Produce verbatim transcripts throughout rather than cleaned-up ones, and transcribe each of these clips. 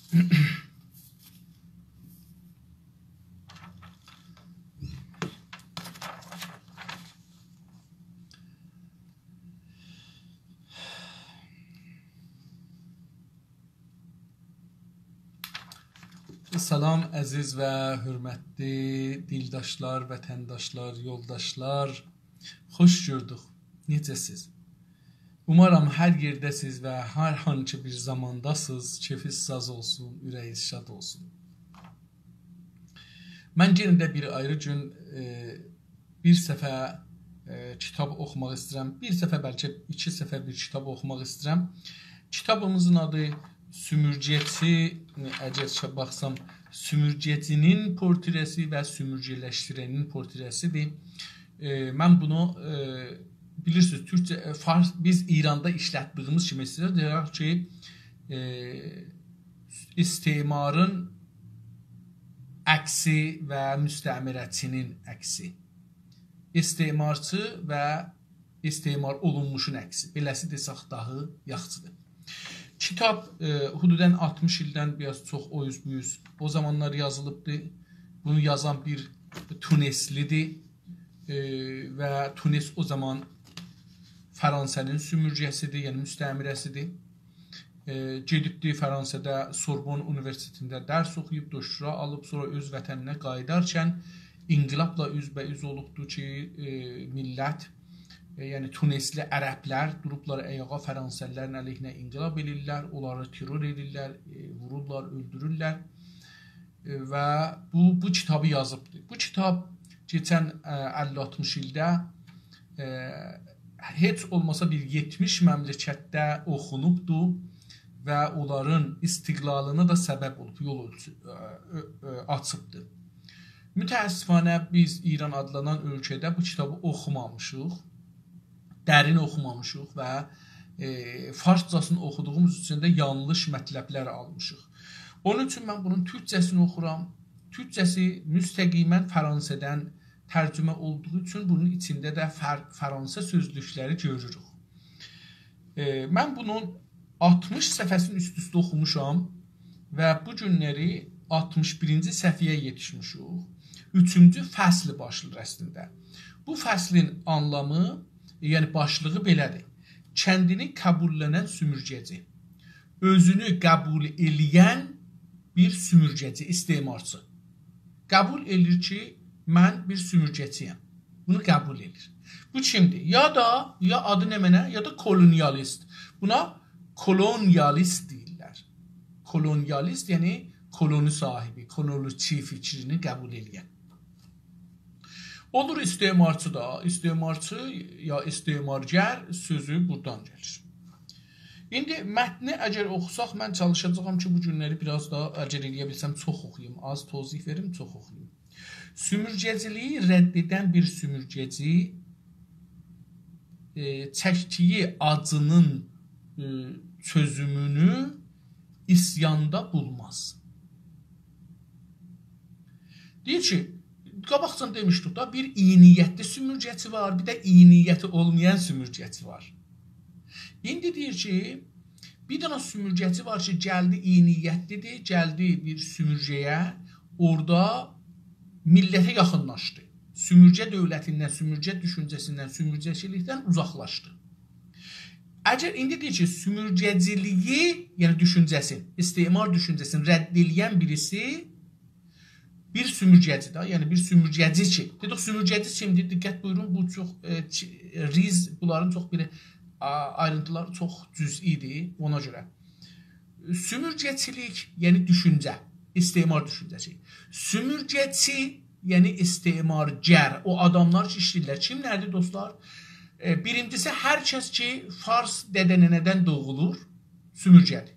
سلام، عزیز و حؤرمتلی دیلداشلار، وطنداشلار، یولداشلار. خوش گؤردوک. نئجه‌سیز؟ اومارام هر یئرده‌سیز و هر هانسی بیر زامانداسیز، کئفیز ساز اولسون، اوره‌ییز شاد اولسون. من یئنه ده بیر آیری گون، ائ، بیر صفحه، ائ، کیتاب اوخوماق ایسته‌ییرم. بیر صفحه، بلکه ایکی صفحه بیر کیتاب اوخوماق ایسته‌ییرم. کیتابیمیزین آدی سومورگه‌چی، اگر کی باخسام، سومورگه‌چی‌نین پورتره‌سی و سومورگه‌لشدیرنین پورتره‌سی‌دیر. ائ، من بونو، ائ، بیلیرسینیز، تورکجه، ائ، فارس، بیز ایراندا ایشلتدیییمیز کیمی سیزه دئیک کی، ائ، استعمارین عکسی و مستعمره‌چی‌نین عکسی. استعمارچی و استعمار اولونموشون عکسی. بئله‌سی دئسک داها یاخشی‌دیر. کیتاب، ائ، حدوداً آلتمیش ایلدن بیر آز چوخ او اوز بو اوز او زامانلار یازیلیبدی. بونو یازان بیر تونسلی‌دیر. ائ، و تونس او زامان فرانسه‌نین سومورگه‌سی‌دیر، یعنی مستعمره‌سی‌دیر. ائ، گئدیبدی فرانسه‌ده سوربون اونیوئرسیتئتینده درس اوخویوب، دکترا آلیب، سونرا اؤز وطنینه قاییدارکن انقلابلا اوزبه‌اوز اولوبدو کی، ائ، میللت، ائ، یعنی تونسلی عربلر دوروبلار آیاغا، فرانسه‌لی‌لرین علیهینه انقلاب ائله‌ییرلر، اونلاری ترور ائله‌ییرلر، ائ، وورورلار، اؤلدورورلر. ائ، و بو، بو کیتابی یازیبدی. بو کیتاب کئچن، ائ، اللی آلتمیش ایلده، ائ، هئچ اولماسا بیر یئتمیش مملکتده اوخونوبدو و اونلارین استقلالینا دا سبب اولوب، یول اؤلچو-، ائ، ائ، ائ، آچیبدی. متأسفانه بیز ایران آدلانان اؤلکه‌ده بو کیتابی اوخومامیشیق، درین اوخومامیشیق و، ائ، فارسجاسینی اوخودوغوموز اوچون ده یانلیش مطلبلر آلمیشیق. اونون اوچون من بونون تورکجه‌سینی اوخورام. تورکجه‌سی مستقیماً فرانسه‌دن ترجمه اولدوغو اوچون بونون ایچینده ده فر-، فرانسه سؤزلوکلری گؤروروک. ائ، من بونون آلتمیش صفحه‌سینی اوست-اوسته اوخوموشام و بو گونلری آلتمیش بیرینجی صفحه‌یه یئتیشمیشیک. اوچونجو فصل باشلاییر اصلینده. بو فصلین آنلامی، یعنی باشلیغی بئله‌دیر: کندینی قبوللنن سومورگه‌چی. اؤزونو قبول ائله‌ین بیر سومورگه‌چی، استعمارچی. قبول ائله‌ییر کی، من بیر سومورگه‌چی‌یم. بونو قبول ائله‌ییر. بو کیمدیر؟ یا دا، یا آدی نمنه، یا دا کولونیالیست. بونا کولونیالیست دئییرلر. کولونیالیست، یعنی کولونی صاحیبی، کولونی‌چی فیکرینی قبول ائله‌ین. اولور استعمارچی دا، استعمارچی یا استعمارگر سؤزو بورادان گلیر. ایندی متنی اگر اوخوساق، من چالیشاجاغام کی، بو گونلری بیر آز دا، اگر ائله‌یه بیلسم، چوخ اوخویوم. آز توضیح وئریم، چوخ اوخویوم. سومورگه‌چیلیگی رد ائدن بیر سومورگه‌چی، ائ، چکدیگی آجینین، ائ، چؤزومونو عصیاندا بولماز. دئییر کی، قاباقجادان دئمیشدیک دا، بیر ایی نیتلی سومورگه‌چی وار، بیر ده ایی نیتی اولمایان سومورگه‌چی وار. ایندی دئییر کی، بیر دنه سومورگه‌چی وار کی، گلدی، ایی نیتلی‌دیر، گلدی بیر سومورگه‌یه، اورادا میللته یاخینلاشدی. سومورگه دؤولتیندن، سومورگه دوشونجه‌سیندن، سومورگه‌چیلیکدن اوزاقلاشدی. اگر ایندی دئییر کی، سومورگه‌چیلیگی، یعنی دوشونجه‌سین، استعمار دوشونجه‌سینی رد ائله‌ین بیریسی بیر سومورگه‌چی ده، یعنی بیر سومورگه‌چی کی، دئدیک، سومورگه‌چی کیمدیر؟ دقت بویورون، بو چوخ، ائ، چی-، ریز، بونلارین چوخ بیر، آ، آیرینتیلاری چوخ جزئی‌دیر، اونا گؤره. سومورگه‌چیلیک، یعنی دوشونجه، استعمار دوشونجه‌سی. سومورگه‌چی، یعنی استعمارگر، او آداملار کی، ایشله‌ییرلر. کیملردیر، دوستلار؟ ائ، بیرینجیسی، هر کس کی، فارس دده‌ننه‌دن دوغولور، سومورگه‌دیر.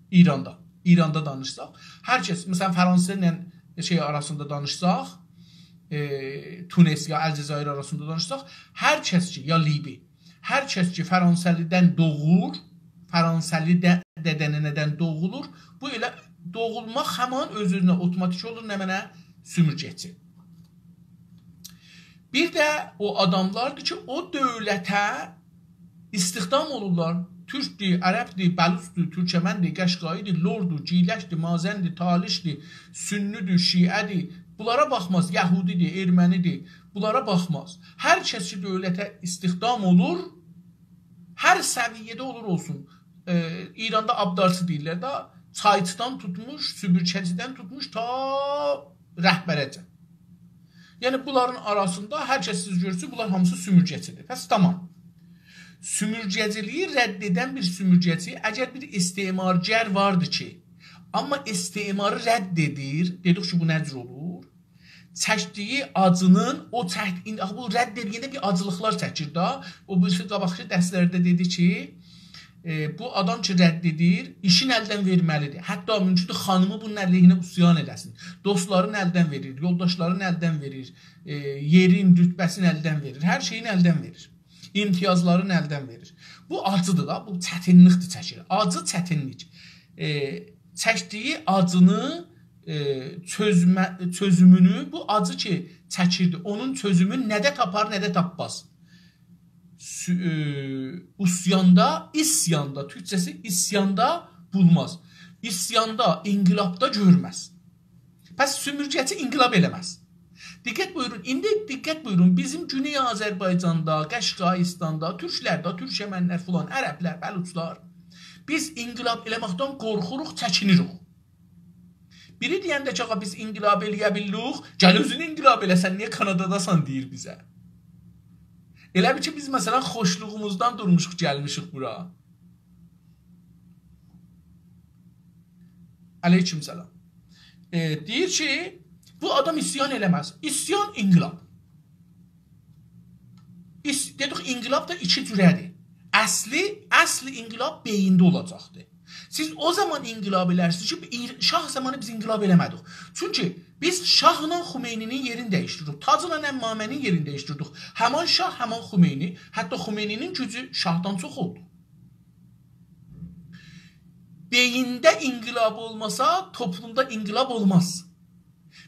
ایراندا. ایراندا دانیشساق، هر کس، مثلا، فرانسه ایله شئی آراسیندا دانیشساق، ائ، تونس یا الجزایر آراسیندا دانیشساق، هر کس کی، یا لیبی، هر کس کی، فرانسه‌لیدن دوغور، فرانسه‌لی ده، دده‌ننه‌دن دوغولور، بو ائله دوغولماق همان اؤز-اؤزونه اوتوماتیک اولور، نمنه؟ سومورگه‌چی. بیر ده او آداملاردیر کی، او دؤولته استخدام اولورلار، تورکدور، عربدیر، بلوچدور، تورکمندیر، قشقایی‌دیر، لوردور، گیلکدیر، مازن‌دیر، تالیشدیر، سنی‌دیر، شیعه‌دیر. بونلارا باخماز، یهودی‌دیر، ارمنی‌دیر. بونلارا باخماز. هر کس کی دؤولته استخدام اولور، هر سویه‌ده اولور اولسون. ائ، ایراندا آبدارچی دئییرلر ده، چایچیدان توتموش، سومورگه‌چیدن توتموش تا رهبره‌جن. یعنی بونلارین آراسیندا هر کس سیز گؤرورسونوز، بونلار هامیسی سومورگه‌چی‌دیر. پس تامام. سومورگه‌چیلیگی رد ائدن بیر سومورگه‌چی، اگر بیر استعمارگر واردی کی، آمما استعماری رد ائدیر، دئدیک کی، بو نه جور اولور؟ چکدیگی آجینین، او چک-، ایندی آخی بو رد ائله‌ینده بیر آجیلیقلار چکیر دا. او بیریسی قاباقکی درسلرده دئدی کی، ائ، بو آدام کی رد ائدیر، ایشین الدن وئرمه‌لی‌دیر. حتی ممکن‌دور خانیمی بونون علیهینه عصیان ائله‌سین. دوستلارین الدن وئریر، یولداشلارین الدن وئریر، ائ، یئرین، رتبه‌سینی الدن وئریر، هر شئیین الدن وئریر. امتیازلارین الدن وئریر. بو آجی‌دیر دا، بو چتینلیک‌دیر چکیر. آجی، چتینلیک. ائ، چکدیگی آجینی، ائ، چؤزمه-، چؤزومونو، بو آجی کی چکیردی، اونون چؤزومون نه ده تاپار، نه ده تاپماز. سو-، ائ، عصیاندا، عصیاندا، تورکجه‌سی عصیاندا بولماز. عصیاندا، انقلابدا گؤرمز. پس سومورگه‌چی انقلاب ائله‌مز. دقت بویورون، ایندی دقت بویورون، بیزیم گونئی آذربایجاندا، قشقاییستاندا، تورکلرده، تورکمنلر فلان، عربلر، بلوچلار، بیز انقلاب ائله‌مکدن قورخوروق، چکینیریک. بیری دئینده کی، «آغا، بیز انقلاب ائله‌یه بیللیک»، «گل اؤزون انقلاب ائله، سن نییه کاناداداسان؟» دئییر بیزه. ائله بیل کی، بیز، مثلا، خوشلوغوموزدان دورموشوق، گلمیشیک بورا. علیکم سلام. ائ، دئییر کی، بو آدام عصیان ائله‌مز. عصیان، انقلاب. عص-، دئدیک، انقلاب دا ایکی جوره‌دیر. اصلی، اصل انقلاب بئیینده اولاجاقدیر. سیز او زامان انقلاب ائلرسینیز کی، ایر-، شاه زامانی بیز انقلاب ائله‌مه‌دیک. چونکی بیز شاهلا خمینی‌نین یئرینی دییشدیریریک. تاجلا عمامه‌نین یئرینی دییشدیردیک. همان شاه، همان خمینی، حتی خمینی‌نین گوجو شاهدان چوخ اولدو. بئیینده انقلاب اولماسا، توپلومدا انقلاب اولماز.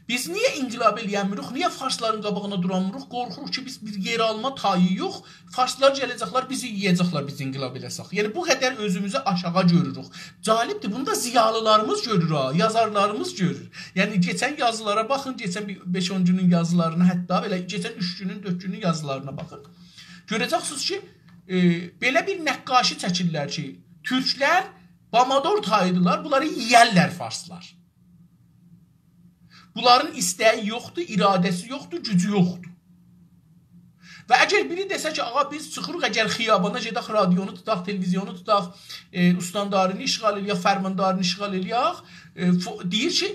بیز نییه انقلاب ائله‌یه‌میریک؟ نییه فارسلارین قاباغینا دورانمیریق؟ قورخوروق کی، بیز بیر یئرآلما تایی‌یوخ، فارسلار گله‌جکلر، بیزی یئیه‌جکلر، بیز انقلاب ائله‌سک. یعنی، بو قدر اؤزوموزو آشاغی گؤروروک. جالبدیر، بونو دا ضیالیلاریمیز گؤرور ها، یازارلاریمیز گؤرور. یعنی، کئچن یازیلارا باخین، کئچن بیر بئش-اون گونون یازیلارینا، حتی بئله کئچن اوچ گونون، دؤرد گونون یازیلارینا باخین. گؤره‌جکسینیز کی، ائ، بئله بیر نقاشی چکیرلر کی، تورکلر بامادور تایی‌دیلار، بونلاری یئیرلر فارسلار. بونلارین ایسته‌یی یوخدور، اراده‌سی یوخدور، گوجو یوخدور. و اگر بیری دئسه کی، «آغا، بیز چیخیریق، اگر خیابانا گئدک، رادیونو توتاق، تلویزیونو توتاق، ائ، استاندارینی اشغال ائله‌یک، فرماندارینی اشغال ائله‌یک»، ائ، فو-، دئییر کی،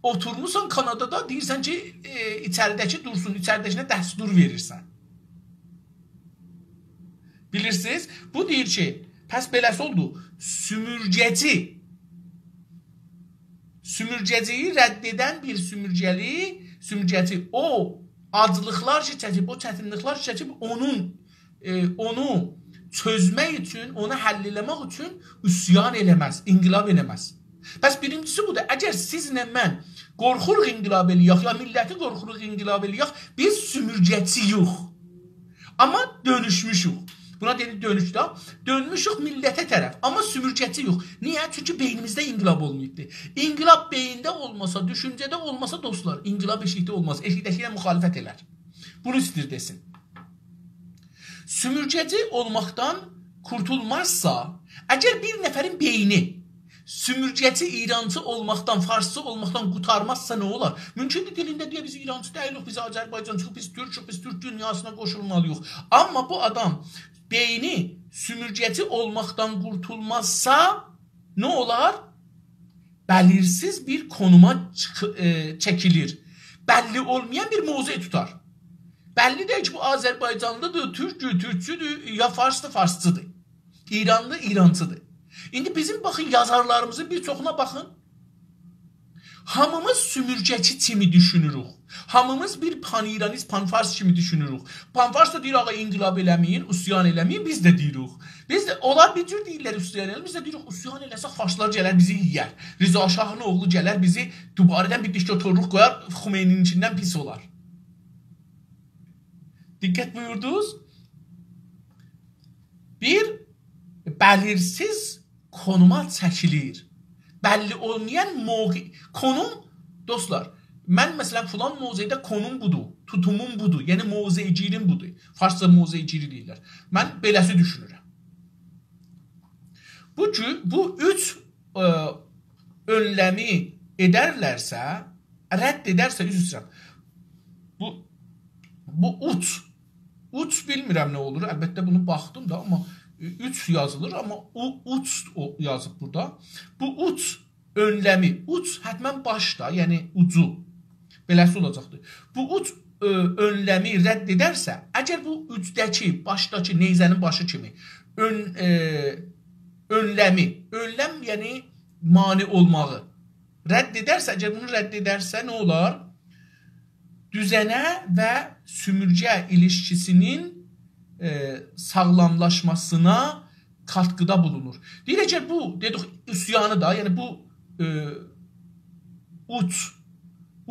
اوتورموسان کانادادا، دئییرسن کی، ائ، ایچریده‌کی دورسون، ایچریده‌کینه دستور وئریرسن. بیلیرسینیز؟ بو دئییر کی، پس بئله‌سی اولدو. سومورگه‌چی، سومورگه‌چی‌یی رد ائدن بیر سومورگه‌لی، سومورگه‌چی او آجلیقلار کی چکیب، او چتینلیکلر کی چکیب، اونون، ائ، اونو چؤزمک اوچون، اونو حل ائله‌مک اوچون عصیان ائله‌مز، انقلاب ائله‌مز. پس بیرینجیسی بودور. اگر سیزله من قورخوروق انقلاب ائله‌یک، یا میللتی قورخوروق انقلاب ائله‌یک، بیز سومورگه‌چی‌یوخ. آمما دؤنوشموشوک. بونا دئییلیر دؤنوش ده. دؤنموشوک میللته طرف. آمما سومورگه‌چی‌یوخ. نییه؟ چونکی بئینیمیزده انقلاب اولماییبدیر. انقلاب بئیینده اولماسا، دوشونجه‌ده اولماسا، دوستلار، انقلاب ائشیکده اولماز. ائشیکده‌کی ایله مخالفت ائلر. بونو ایستیر دئسین. سومورگه‌چی اولماقدان قورتولمازسا، اگر بیر نفرین بئینی سومورگه‌چی، ایرانچی اولماقدان، فارسچی اولماقدان قورتارمازسا نه اولار؟ مومکوندور دیلینده دئیه، «بیز ایرانچی دئییلیک، بیز آذربایجانچی‌ییق، بیز تورکوک، بیز تورک دونیاسینا قوشولمالی‌ییق.» آمما بو آدام بئینی سومورگه‌چی اولماقدان قورتولمازسا، نه اولار؟ بلیرسیز بیر کونوما چیخی-، ائ، چکیلیر. بللی اولمایان بیر موضع توتار. بللی دئییل کی، بو آذربایجانلی‌دیر، تورکدور، تورکچودور، یا فارسدیر، فارسچی‌دیر. ایرانلی، ایرانچی‌دیر. ایندی بیزیم، باخین، یازارلاریمیزین بیر چوخونا باخین. هامیمیز سومورگه‌چی کیمی دوشونوروک. هامیمیز بیر پان‌ایرانیست، پان‌فارس کیمی دوشونوروک. پان‌فارس دا دئییر، «آغا، انقلاب ائله‌مه‌یین، عصیان ائله‌مه‌یین.» بیز ده دئییریک. بیز ده، اونلار بیر جور دئییرلر، «عصیان ائله‌سک، فارسلار گلر بیزی یئیر. رضا شاهین اوغلو گلر بیزی دوباره‌دن بیر دیکتاتورلوق قویار، خمینی‌نین ایچیندن پیس اولار.» دقت بویوردونوز؟ بیر، بلیرسیز کونوما چکیلیر. بللی اولمایان موقع، کونوم، دوستلار، من مثلا فلان موضعده کونوم بودور، توتوموم بودور، یعنی موضع‌گیریم بودور. فارسجا موضع‌گیری دئییرلر. من بئله‌سی دوشونورم. بو کی، بو اوچ، ائ، اؤنلمی ائدرلرسه، رد ائدرسه، عذر ایسته‌ییرم. بو، بو اوچ، اوچ بیلمیرم نه اولور. البته بونو باخدیم دا، آمما، ائ، اوچ یازیلیر، آمما او، اوچ او یازیب بورادا. بو اوچ اؤنلمی، اوچ حتما باش دا، یعنی اوجو. بئله‌سی اولاجاقدیر. بو اوچ، ائ، اؤنلمی رد ائدرسه، اگر بو اوجده‌کی، باشداکی، نیزه‌نین باشی کیمی اؤن، ائ، اؤنلمی، اؤنلم یعنی مانع اولماغی رد ائدرسه، اگر بونو رد ائدرسه نه اولار؟ دوزنه و سومورگه ایلیشکیسینین، ائ، ساغلاملاشماسینا کاتکیدا بولونور. دئییر، اگر بو، دئدیک، عصیانی دا، یعنی بو، ائ، اوچ،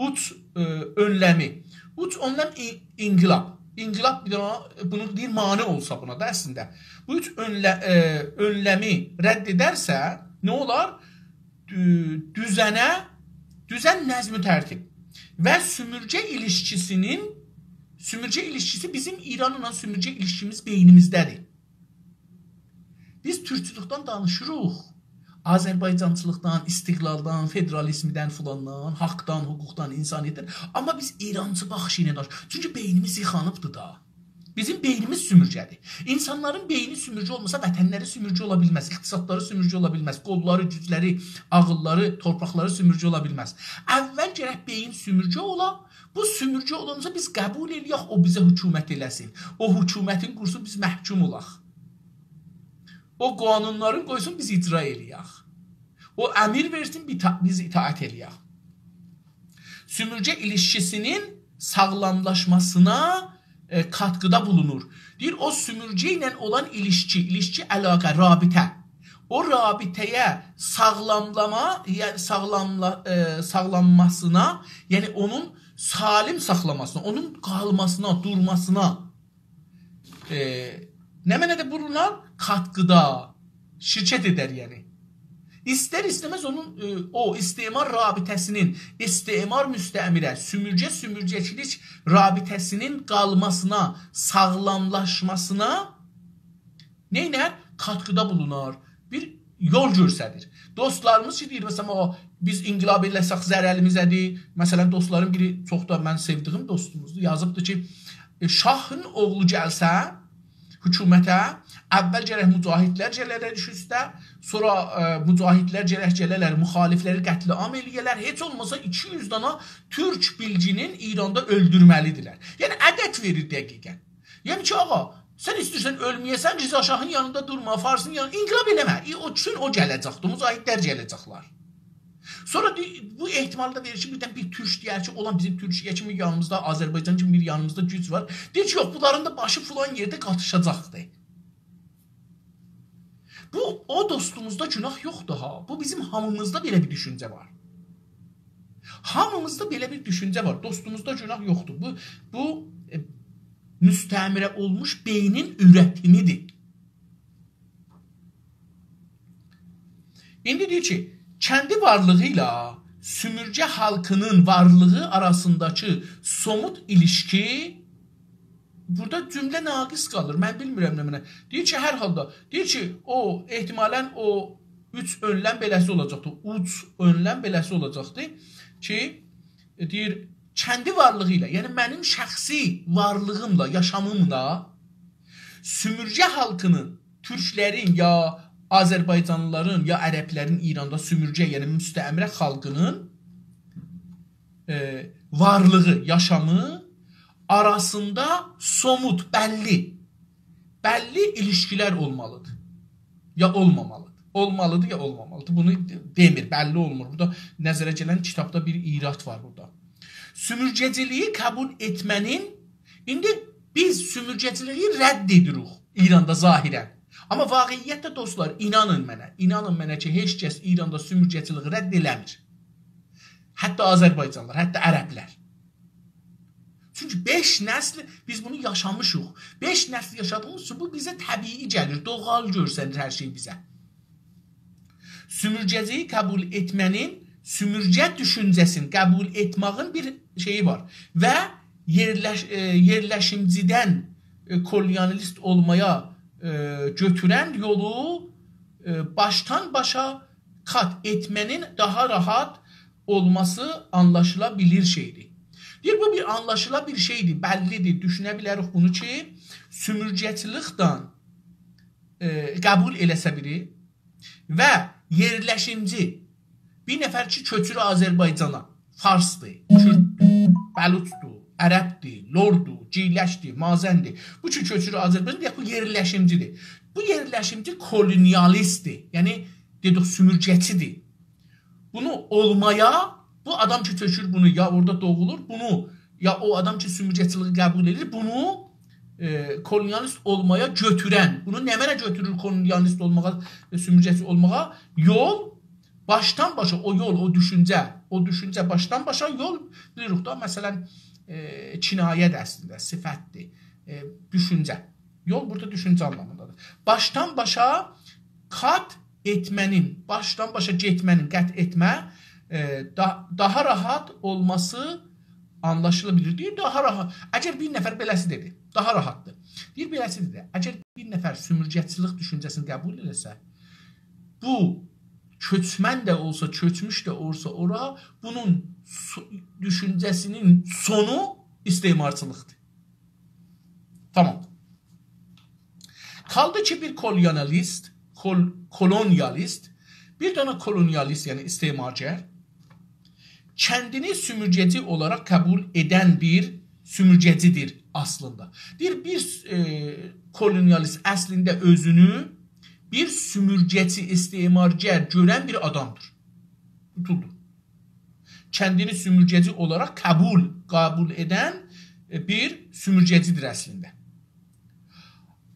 اوچ، ائ، اؤنلمی. اوچ اؤنلم ای-، انقلاب. انقلاب بیر دنه، بونو دئییر، مانع اولسا بونا دا اصلینده. بو اوچ اؤنله-، ائ، اؤنلمی رد ائدرسه، نه اولار؟ دو-، دوزنه، دوزن، نظم و ترتیب و سومورگه ایلیشکیسینین، سومورگه ایلیشکیسی، بیزیم ایرانلا سومورگه ایلیشکیمیز بئینیمیزده‌دیر. بیز تورکچولوکدن دانیشیریق. آذربایجانچیلیقدان، استقلالدان، فدرالیزمدن، فلاندان، حاقدان، حقوقدان، انسانیتدن. آمما بیز ایرانچی باخیش ایله دانیشیریق. چونکی بئینیمیز ییخانیبدیر دا. بیزیم بئینیمیز سومورگه‌دیر. اینسانلارین بئینی سومورگه اولماسا، وطنلری سومورگه اولا بیلمز، اقتصادلاری سومورگه اولا بیلمز، قوللاری، گوجلری، عاغیللاری، تورپاقلاری سومورگه اولا بیلمز. اول گرک بئیین سومورگه اولا، بو سومورگه اولانجا بیز قبول ائله‌یک، او بیزه حکومت ائله‌سین. او حکومتین قورسون، بیز محکوم اولاق. او قانونلارین قویسون، بیز اجرا ائله‌یک. او امیر وئرسین، بی-، بیز اطاعت ائله‌یک. سومورگه ایلیشکیسینین ساغلاملاشماسینا، ائ، کاتکیدا بولونور. دئییر، او سومورگه ایله اولان ایلیشکی، ایلیشکی، علاقه، رابطه. او رابطه‌یه ساغلاملاما، یعنی ساغلاملا-، ائ، ساغلانماسینا، یعنی اونون سالم ساخلاماسینا، اونون قالماسینا، دورماسینا، ائ، نمنه‌ده بولونار؟ کاتکیدا، شرکت ائدر، یعنی. ایستر ایسته‌مز اونون، ائ، او استعمار رابطه‌سینین، استعمار مستعمره، سومورگه سومورگه‌چیلیک رابطه‌سینین قالماسینا، ساغلاملاشماسینا نئینر؟ کاتکیدا بولونار. بیر یول گؤستریر. دوستلاریمیز کی دئییر، مثلا، او، بیز انقلاب ائله‌سک ضرریمیزه‌دیر. مثلا، دوستلارین بیری، چوخ دا من سئودیگیم دوستوموزدور، یازیبدیر کی، ائ، شاهین اوغلو گلسه حکومته، اول گرک مجاهدلر گله‌لر ایش اوسته، سونرا، ائ، مجاهدلر گرک گله‌لر، مخالفلری قتل‌عام ائله‌یه‌لر. هئچ اولماسا ایکی یوز دانا تورک بیلگینین ایراندا اؤلدورمه‌لیدیرلر. یعنی، عدد وئریر دقیقا. یعنی کی، آغا، سن ایسته‌ییرسن اؤلمه‌یه‌سن، رضا شاهین یانیندا دورما، فارسین یانیندا، انقلاب ائله‌مه. ای، او اوچون او گله‌جکدیر، مجاهدلر گله‌جکلر. سونرا دئ-، بو احتمالی دا وئریر کی، بیردن بیر تورک دئیر کی، اولان بیزیم تورکیه کیمی یانیمیزدا، آذربایجان کیمی بیر یانیمیزدا گوج وار. دئییر کی، یوخ، بونلارین دا باشی فلان یئرده قاتیشاجاقدیر. بو، او دوستوموزدا گوناه یوخدور ها. بو بیزیم هامیمیزدا بئله بیر دوشونجه وار. هامیمیزدا بئله بیر دوشونجه وار. دوستوموزدا گوناه یوخدور. بو، بو، ائ، مستعمره اولموش بئینین اوره‌تیمیدیر. ایندی دئییر کی، کندی وارلیغی ایله سومورگه خالقینین وارلیغی آراسینداکی سوموت ایلیشکی، بورادا جمله ناقص قالیر. من بیلمیرم نمنه. دئییر کی، هر حالدا، دئییر کی، او، احتمالا او اوچ اؤنلم بئله‌سی اولاجاقدی. اوچ اؤنلم بئله‌سی اولاجاقدی کی، دئییر، کندی وارلیغی ایله، یعنی منیم شخصی وارلیغیملا، یاشامیملا سومورگه خالقینین، تورکلرین یا آذربایجانلیلارین یا عربلرین ایراندا سومورگه، یعنی مستعمره خالقینین، ائ، وارلیغی، یاشامی آراسیندا سوموت، بللی، بللی ایلیشکیلر اولمالیدیر. یا اولمامالیدیر. اولمالیدیر یا اولمامالیدیر. بونو دئمیر، بللی اولمور. بورادا نظره گلن کیتابدا بیر ایراد وار بورادا. سومورگه‌چیلیگی قبول ائتمه‌نین، ایندی بیز سومورگه‌چیلیگی رد ائدیریک ایراندا ظاهرا. آمما واقعیتده، دوستلار، اینانین منه، اینانین منه کی، هئچ کس ایراندا سومورگه‌چیلیگی رد ائله‌میر. حتی آذربایجانلیلار، حتی عربلر. چونکی بئش نسل بیز بونو یاشامیشیق. بئش نسل یاشادیغیمیز اوچون بو بیزه طبیعی گلیر، دوغال گؤرسنیر هر شئی بیزه. سومورگه‌جی‌یی قبول ائتمه‌نین، سومورگه دوشونجه‌سینی قبول ائتمه‌یین بیر شئیی وار. و یئرلش-، ائ، یئرلشیمجیدن، ائ، کولونیالیست اولمایا، ائ، گؤتورن یولو، ائ، باشدان باشا قات ائتمه‌نین داها راحت اولماسی آنلاشیلا بیلیر شئیدیر. دئییر، بو بیر آنلاشیلا بیر شئیدیر، بللیدیر، دوشونه بیلریک بونو کی، سومورگه‌چیلیکدن، ائ، قبول ائله‌سه بیری و یئرلشیمجی، بیر نفر کی، کؤچور آذربایجانا، فارسدیر، کورددور، بلوچدور، عربدیر، لوردور، گیلکدیر، مازندیر. بو کی، کؤچور آذربایجانا، دئیک، بو یئرلشیمجیدیر. بو یئرلشیمجی کولونیالیستدیر. یعنی، دئدیک، سومورگه‌چیدیر. بونو اولمایا، بو آدام کی، کؤچور بونو، یا اورادا دوغولور، بونو، یا او آدام کی، سومورگه‌چیلیگی قبول ائدیر، بونو، ائ، کولونیالیست اولمایا گؤتورن، بونو نمنه گؤتورور کولونیالیست اولماغا، ائ، سومورگه‌چی اولماغا؟ یول، باشدان باشا او یول، او دوشونجه، او دوشونجه باشدان باشا یول، بیلیریک دا، مثلا، ائ، کنایه‌دیر اصلینده، صفتدیر، ائ، دوشونجه. یول بورادا دوشونجه آنلامیندادیر. باشدان باشا قات ائتمه‌نین، باشدان باشا گئتمه‌نین، قات ائتمه، ائ، دا-، داها راحت اولماسی آنلاشیلا بیلیر. دئییر، داها راحت. اگر بیر نفر بئله‌سی دئدی، داها راحتدیر. دئییر، بئله‌سی دئدی. اگر بیر نفر سومورگه‌چیلیک دوشونجه‌سینی قبول ائله‌سه، بو کؤچمن ده اولسا، کؤچموش ده اولسا اورا، بونون سو-، دوشونجه‌سینین سونو استعمارچیلیقدیر. تامام. قالدی کی، بیر کولونیالیست، کول-، کولونیالیست، بیر دنه کولونیالیست، یعنی استعمارگر، کندینی سومورگه‌جی اولاراق قبول ائدن بیر سومورگه‌جیدیر اصلینده. دئییر، بیر، ائ، کولونیالیست اصلینده اؤزونو بیر سومورگه‌چی، استعمارگر گؤرن بیر آدامدیر. توتولدو. کندینی سومورگه‌جی اولاراق قبول، قبول ائدن، ائ، بیر سومورگه‌جیدیر اصلینده.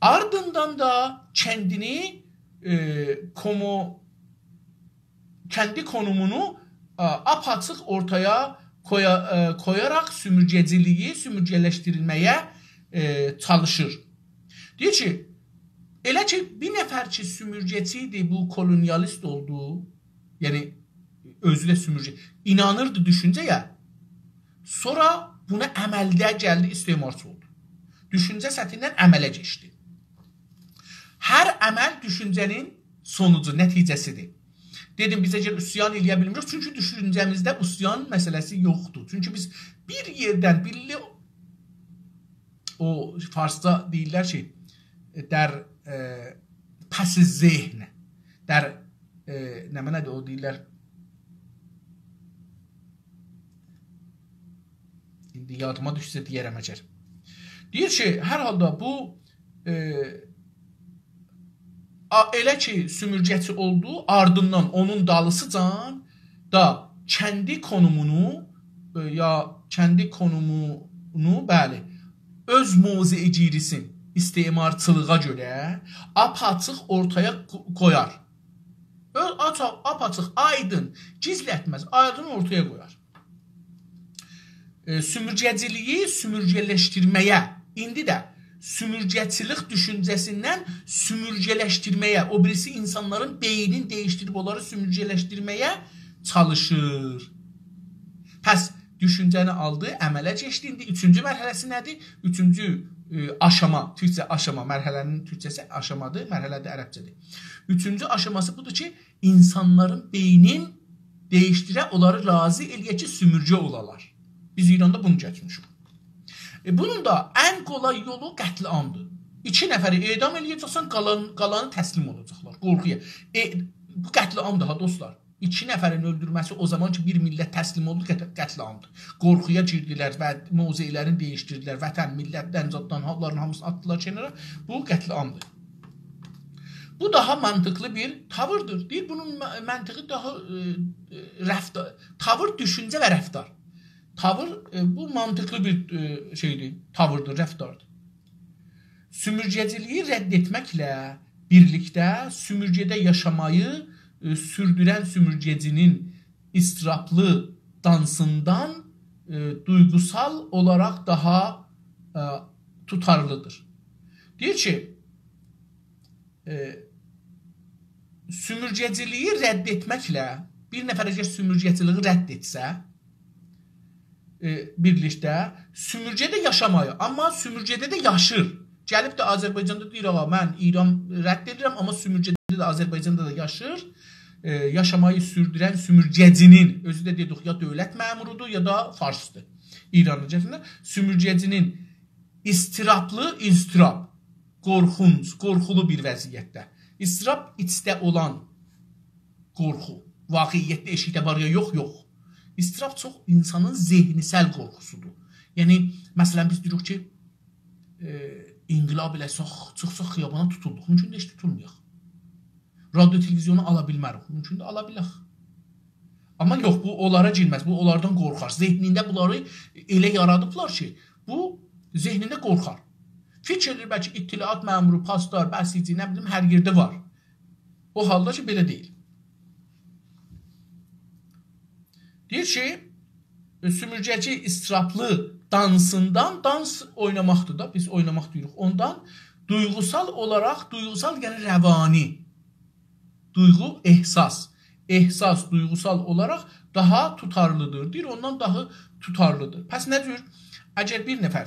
آردیندان دا کندینی، ائ، کومو-، کندی کونومونو، ائ، آپ‌آچیق اورتایا قویا-، ائ، قویاراق سومورگه‌چیلیگی، سومورگه‌لشدیریلمه‌یه، ائ، چالیشیر. دئییر کی، ائله کی، بیر نفر کی، سومورگه‌چی ایدی، بو کولونیالیست اولدو، یعنی، اؤزو ده سومورگه، اینانیردی دوشونجه‌یه، سونرا بونا عملده گلدی، استعمارچی اولدو. دوشونجه سطحیندن عمله کئچدی. هر عمل دوشونجه‌نین سونوجو، نتیجه‌سیدیر. دئدیم، بیز اگر عصیان ائله‌یه بیلمیریک، چونکی دوشونجه‌میزده عصیان مسئله‌سی یوخدور. چونکی بیز بیر یئردن بیللی او فارسدا دئییرلر کی، در، ائ، پس ذهن، در، ائ، نمنه‌دیر او دئییرلر؟ ایندی یادیما دوشسه دئیه‌رم اگر. دئییر کی، هر حالدا بو، ائ، آ-، ائله کی، سومورگه‌چی اولدو، آردیندان اونون دالیسیجان دا کندی کونومونو، ائ، یا کندی کونومونو، بلی، اؤز موضع‌گیری‌سین استعمارچیلیغا گؤره آپ‌آچیق اورتایا قو-، قویار. اؤز آچا-، آپ‌آچیق، آیدین، گیزلتمز، آیدین اورتایا قویار. ائ، سومورگه‌چیلیگی سومورگه‌لشدیرمه‌یه، ایندی ده سومورگه‌چیلیک دوشونجه‌سیندن سومورگه‌لشدیرمه‌یه، او بیریسی اینسانلارین بئینینی دییشدیریب اونلاری سومورگه‌لشدیرمه‌یه چالیشیر. پس دوشونجه‌نی آلدی، عمله کئچدی. ایندی اوچونجو مرحله‌سی نه‌دیر؟ اوچونجو، ائ، آشاما، تورکجه آشاما، مرحله‌نین تورکجه‌سی آشامادیر، مرحله ده عربجه‌دیر. اوچونجو آشاماسی بودور کی، اینسانلارین بئینین دییشدیره، اونلاری راضی ائله‌یه کی، سومورگه اولالار. بیز ایراندا بونو گتیرمیشیک. ائ، بونون دا ان قولای یولو قتل‌عامدیر. ایکی نفری اعدام ائله‌یه‌جکسن، قالان، قالانی تسلیم اولاجاقلار. قورخویا. ائ، بو قتل‌عامدیر ها، دوستلار. ایکی نفرین اؤلدورمه‌سی او زامان کی، بیر میللت تسلیم اولدو، قت-، قتل‌عامدیر. قورخویا گیردیلر و موضع‌لرینی دییشدیردیلر. وطن، میللتدن، زاددان، هانلارین هامیسینی آتدیلار کنارا. بو قتل‌عامدیر. بو داها منطقلی بیر تاویردیر. دئییر، بونون مه-، منطقی داها، ائ، ائ، رفتار، تاویر، دوشونجه و رفتار. تاویر، ائ، بو منطقلی بیر، ائ، شئیدیر، تاویردیر، رفتاردیر. سومورگه‌چیلیگی رد ائتمکله بیرلیکده سومورگه‌ده یاشامایی، ائ، سوردورن سومورگه‌چی‌نین اضطرابلی دانسیندان ائ، دویغوسال اولاراق داها، ائ، توتارلیدیر. دئییر کی، ائ، سومورگه‌چیلیگی رد ائتمکله، بیر نفر اگر سومورگه‌چیلیگی رد ائتسه، ائ، بیرلیکده، سومورگه‌ده یاشاماییر، آمما سومورگه‌ده ده یاشیر. گلیب ده آذربایجاندا دئییر: «آغا، من ایران رد ائدیرم، آمما سومورگه‌ده ده، آذربایجاندا دا یاشیر.» ائ، یاشامایی سوردورن سومورگه‌چی‌نین، اؤزو ده دئدیک، یا دؤولت مأمورودور، یا دا فارسدیر. ایرانین گتیرنده سومورگه‌چی‌نین اضطرابلی، اضطراب، قورخونج، قورخولو بیر وضعیتده. اضطراب ایچده اولان قورخو. واقعیتده ائشیکده وار یا یوخ، یوخ. اضطراب چوخ اینسانین ذهنی‌سل قورخوسودور. یعنی، مثلا، بیز دئییریک کی، ائ، انقلاب ائله‌سک، چیخساق خیابانا توتولدوق. مومکوندور هئچ توتولمایاق. رادیو، تلویزیونو آلا بیلمه‌ریک. مومکوندور آلا بیلک. آمما یوخ، بو اونلارا گیرمز. بو اونلاردان قورخار. ذهنینده بونلاری ائله یارادیبلار کی، بو ذهنینده قورخار. فیکیر ائدیر، بلکه اطلاعات مأمورو، پاسدار، بسیجی، نه بیلیم، هر یئرده وار. او حالدا کی، بئله دئییل. دئییر کی، سومورگه‌چی اضطرابلی دانسیندان، دانس اویناماقدیر دا، بیز اویناماق دئییریک، اوندان دویغوسال اولاراق، دویغوسال، یعنی روانی، دویغو، احساس، احساس، دویغوسال اولاراق داها توتارلیدیر. دئییر، اوندان داها توتارلیدیر. پس نه جور؟ اگر بیر نفر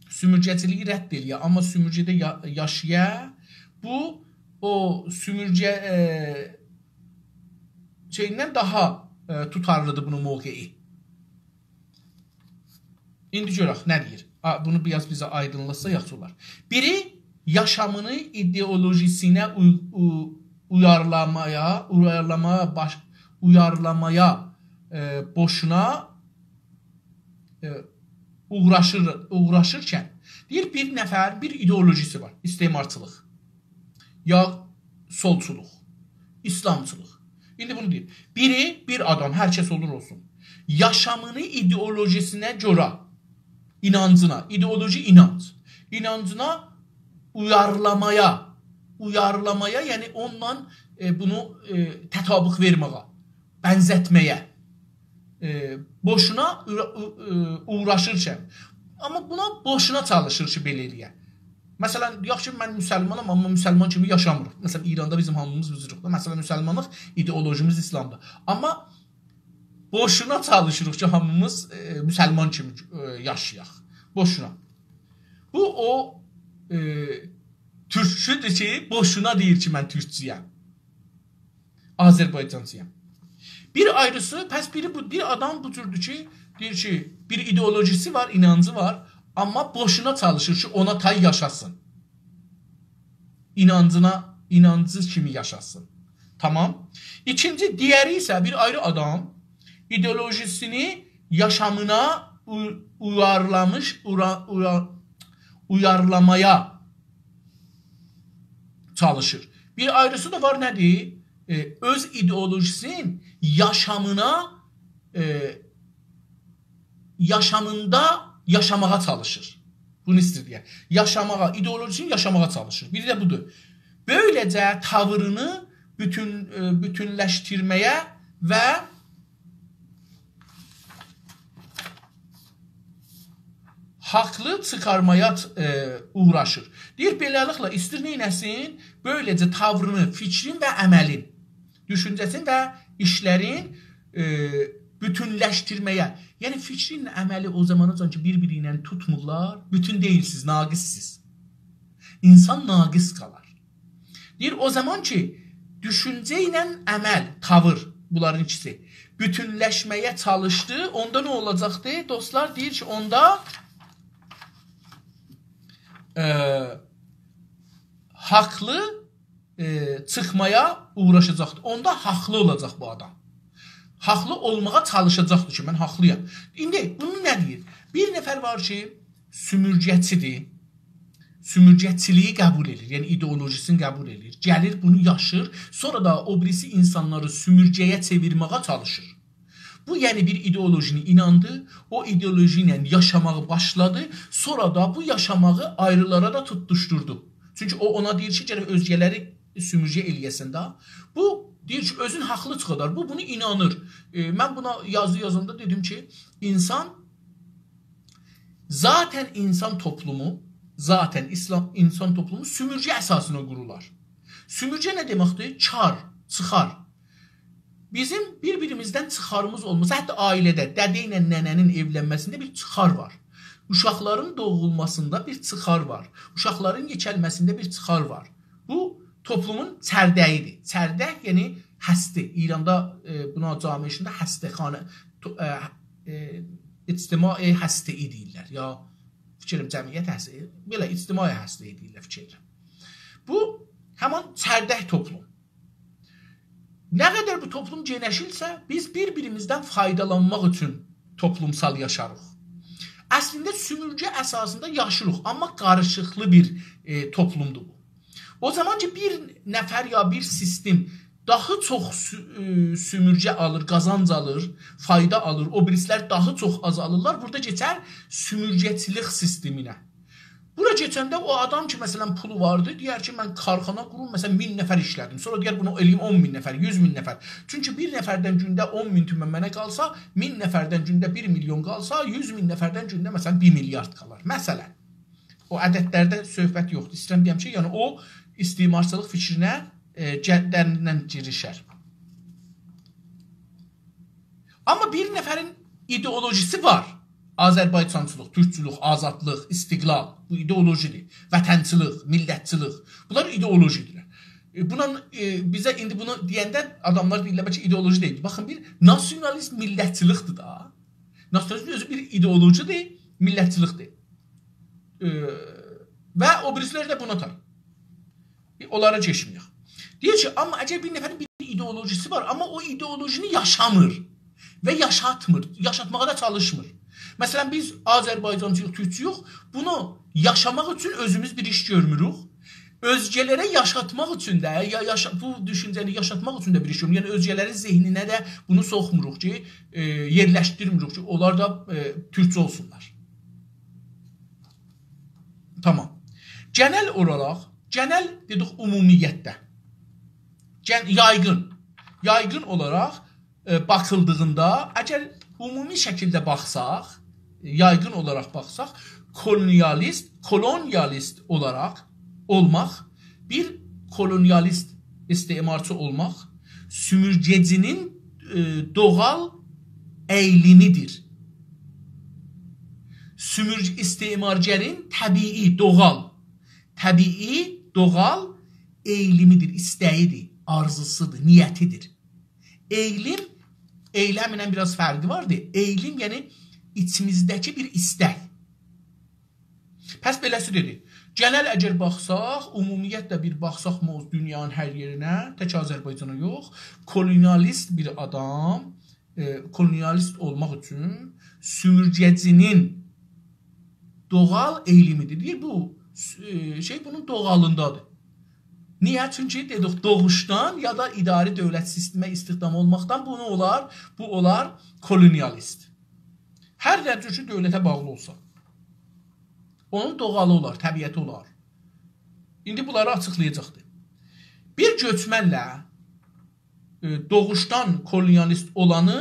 سومورگه‌چیلیگی رد ائله‌یه، آمما سومورگه‌ده یا-، یاشایا، بو او سومورگه، ائ، شئییندن داها، ائ، توتارلیدیر بونون موقعی. ایندی گؤرک نه دئییر. آ، بونو بیر آز بیزه آیدینلاتسا یاخشی اولار. بیری یاشامینی ایدئولوژیسینه اوی-، او-، اویارلامایا، اویارلامایا باش-، اویارلامایا، ائ، بوشونا، ائ، اوغراشیر، اوغراشیرکن، دئییر، بیر نفر، بیر ایدئولوژیسی وار، استعمارچیلیق، یا سولچولوق، ایسلامچیلیق. ایندی بونو دئییر. بیری، بیر آدام، هر کس اولور اولسون، یاشامینی ایدئولوژیسینه گؤره، اینانجینا، ایدئولوژی اینانج، اینانجینا اویارلامایا، اویارلامایا، یعنی اونونلا، ائ، بونو، ائ، تطابق وئرمه‌یه، بنزتمه‌یه، ائ، بوشونا اورا-، او-، ائ، اوغراشیرکن. آمما بونا بوشونا چالیشیر کی، بئله ائله‌یه. مثلا، دئیک کی، من مسلمانام، آمما مسلمان کیمی یاشامیرام. مثلا، ایراندا بیزیم هامیمیز بو جوروق دا. مثلا، مسلمانلیق، ایدئولوژیمیز ایسلامدیر. آمما بوشونا چالیشیریق کی، هامیمیز، ائ، مسلمان کیمی، ائ، یاشایاق. بوشونا. بو او، ائ، تورکچودور کی، بوشونا دئییر کی، من تورکچویم. آذربایجانچی‌یام. بیر آیریسی، پس بیری بو، بیر آدام بو جوردور کی، دئییر کی، بیر ایدئولوژیسی وار، اینانجی وار، آمما بوشونا چالیشیر کی، اونا تای یاشاسین. اینانجینا، اینانجی کیمی یاشاسین. تامام. ایکینجی، دیگری ایسه بیر آیری آدام ایدئولوژیسینی یاشامینا او-، اویارلامیش، اورا-، اورا-، اویارلامایا چالیشیر. بیر آیریسی دا وار، نه‌دیر؟ ائ، اؤز ایدئولوژیسین یاشامینا، ائ، یاشامیندا یاشاماغا چالیشیر. بونو ایسته‌ییر دئیه. یاشاماغا، ایدئولوژیسینی یاشاماغا چالیشیر. بیری ده بودور. بؤیله‌جه تاویرینی بوتون، ائ، بوتونلشدیرمه‌یه و حاقلی چیخارمایا، ائ، اوغراشیر. دئییر، بئله‌لیکله ایسته‌ییر نئینه‌سین؟ بؤیله‌جه تاویرینی، فیکرین و عملین، دوشونجه‌سین و ایشلرین، ائ، بوتونلشدیرمه‌یه. یعنی، فیکرینله عملی او زاماناجان کی، بیر-بیری ایله توتمورلار، بوتون دئییلسینیز، ناقصسینیز. اینسان ناقص قالار. دئییر، او زامان کی، دوشونجه ایله عمل، تاویر، بونلارین ایکیسی بوتونلشمه‌یه چالیشدی، اوندا نه اولاجاقدی؟ دوستلار، دئییر کی، اوندا، ائ، حاقلی، ائ، چیخمایا اوغراشاجاقدی. اوندا حاقلی اولاجاق بو آدام. حاقلی اولماغا چالیشاجاقدی کی، من حاقلی‌یام. ایندی بونو نه دئییر؟ بیر نفر وار کی، سومورگه‌چی‌دیر. سومورگه‌چیلیگی قبول ائدیر، یعنی ایدئولوژیسینی قبول ائدیر. گلیر، بونو یاشیر، سونرا دا او بیریسی اینسانلاری سومورگه‌یه چئویرمه‌یه چالیشیر. بو، یعنی، بیر ایدئولوژینی ایناندی، او ایدئولوژی ایله یاشاماغی باشلادی، سونرا دا بو یاشاماغی آیریلارا دا توتوشدوردو. چونکی او اونا دئییر کی، گرک اؤزگه‌لری سومورگه ائله‌یه‌سن ده. بو دئییر کی، اؤزون حاقلی چیخادار. بو، بونو اینانیر. ائ، من بونا یازی یازاندا دئدیم کی، اینسان، ذاتاً اینسان توپلومو، ذاتاً ایسلام، اینسان توپلومو سومورگه اساسینا قورولار. سومورگه نه دئمکدیر؟ کار، چیخار. بیزیم بیر-بیریمیزدن چیخاریمیز اولماسا، حتی عائله‌ده دده ایله ننه‌نین ائولنمه‌سینده بیر چیخار وار. اوشاقلارین دوغولماسیندا بیر چیخار وار. اوشاقلارین یئکه‌لمه‌سینده بیر چیخار وار. بو توپلومون چرده‌ییدیر. چردک، یعنی هسته. ایراندا، ائ، بونا جامعه ایشینده هسته‌خانه، تو-، ائ، ائ، اجتماع هسته‌ای دئییرلر. یا فیکریم جمعیت هسته‌ای، بئله اجتماع هسته‌ای دئییرلر فیکریم. بو همان چردک توپلوم. نه قدر بو توپلوم گئنیشیرسه، بیز بیر-بیریمیزدن فایدالانماق اوچون توپلومسال یاشاریق. اصلینده سومورگه اساسیندا یاشیریق، آمما قاریشیقلی بیر، ائ، توپلومدور بو. او زامان کی، بیر نفر یا بیر سیستم داها چوخ سو-، ائ، سومورگه آلیر، قازانج آلیر، فایدا آلیر، او بیریسیلر داها چوخ آز آلیرلار، بورادا کئچر سومورگه‌چیلیک سیستمینه. بورا کئچنده او آدام کی، مثلا، پولو واردی، دئیر کی، من کارخانا قوروم، مثلا، مین نفر ایشله‌دیم. سونرا دئیر، بونو ائله‌ییم اون مین نفر، یوز مین نفر. چونکی بیر نفردن گونده اون مین تومن منه قالسا، مین نفردن گونده بیر میلیون قالسا، یوز مین نفردن گونده، مثلا، بیر میلیارد قالار. مثلا، او عددلرده صحبت یوخدور. ایسته‌ییرم دئیم کی، یعنی او استعمارچیلیق فیکرینه، ائ، گه-، دریندن گیریشر. آمما بیر نفرین ایدئولوژیسی وار. آذربایجانچیلیق، تورکچولوک، آزادلیق، استقلال. بو ایدئولوژیدیر. وطنچیلیک، میللتچیلیک. بونلار ایدئولوژیدیرلر. ائ، بونا، ائ، بیزه ایندی بونو دئینده آداملار دئییرلر، بلکه ایدئولوژی دئییل. باخین، بیر ناسیونالیست میللتچیلیکدیر دا. ناسیونالیزم اؤزو بیر ایدئولوژیدیر، میللتچیلیکدیر. ائ، و او بیریسیلری ده بونا تای. اونلارا کئچمه‌یک. دئییر کی، آمما اگر بیر نفرین بیر ایدئولوژیسی وار، آمما او ایدئولوژینی یاشامیر و یاشاتمیر، یاشاتماغا دا چالیشمیر. مثلا، بیز آذربایجانچی‌یوخ، تورکچویوخ، بونو یاشاماق اوچون اؤزوموز بیر ایش گؤرموروک. اؤزگه‌لره یاشاتماق اوچون ده، یا یاشا-، بو دوشونجه‌نی یاشاتماق اوچون ده بیر ایش گؤرموروک. یعنی، اؤزگه‌لرین ذهنینه ده بونو سوخموروق کی، ائ، یئرلشدیرمیریک کی، اونلار دا، ائ، تورکچو اولسونلار. تامام. گئنل اولاراق، گئنل دئدیک عمومیتده. گن-، یایغین. یایغین اولاراق، ائ، باخیلدیغیندا، اگر عمومی شکیلده باخساق، یایغین اولاراق باخساق، کولونیالیست، کولونیالیست اولاراق اولماق، بیر کولونیالیست، استعمارچی اولماق سومورگه‌جی‌نین، ائ، دوغال ائییلیمیدیر. سومورگه، استعمارگرین طبیعی، دوغال، طبیعی، دوغال ائییلیمیدیر، ایسته‌ییدیر، آرزوسودور، نیتیدیر. ائییلیم، ائیلمله بیر آز فرقی واردیر. ائییلیم، یعنی ایچیمیزده‌کی بیر ایستک. پس بئله‌سی دئدی. گئنل اگر باخساق، عمومیتله بیر باخساق موز-، دونیانین هر یئرینه، تک آذربایجانا یوخ، کولونیالیست بیر آدام، ائ، کولونیالیست اولماق اوچون سومورگه‌جی‌نین دوغال ائییلیمیدیر. دئییر، بو، ائ، شئی بونون دوغالیندادیر. نییه؟ چونکی دئدیک، دوغوشدان یا دا اداری دؤولت سیستمه استخدام اولماقدان بونو اولار، بو اولار کولونیالیست. هر نه جور کی، دؤولته باغلی اولسا. اونون دوغالی اولار، طبیعتی اولار. ایندی بونلاری آچیقلایاجاقدیر. بیر گؤچمنله، ائ، دوغوشدان کولونیالیست اولانی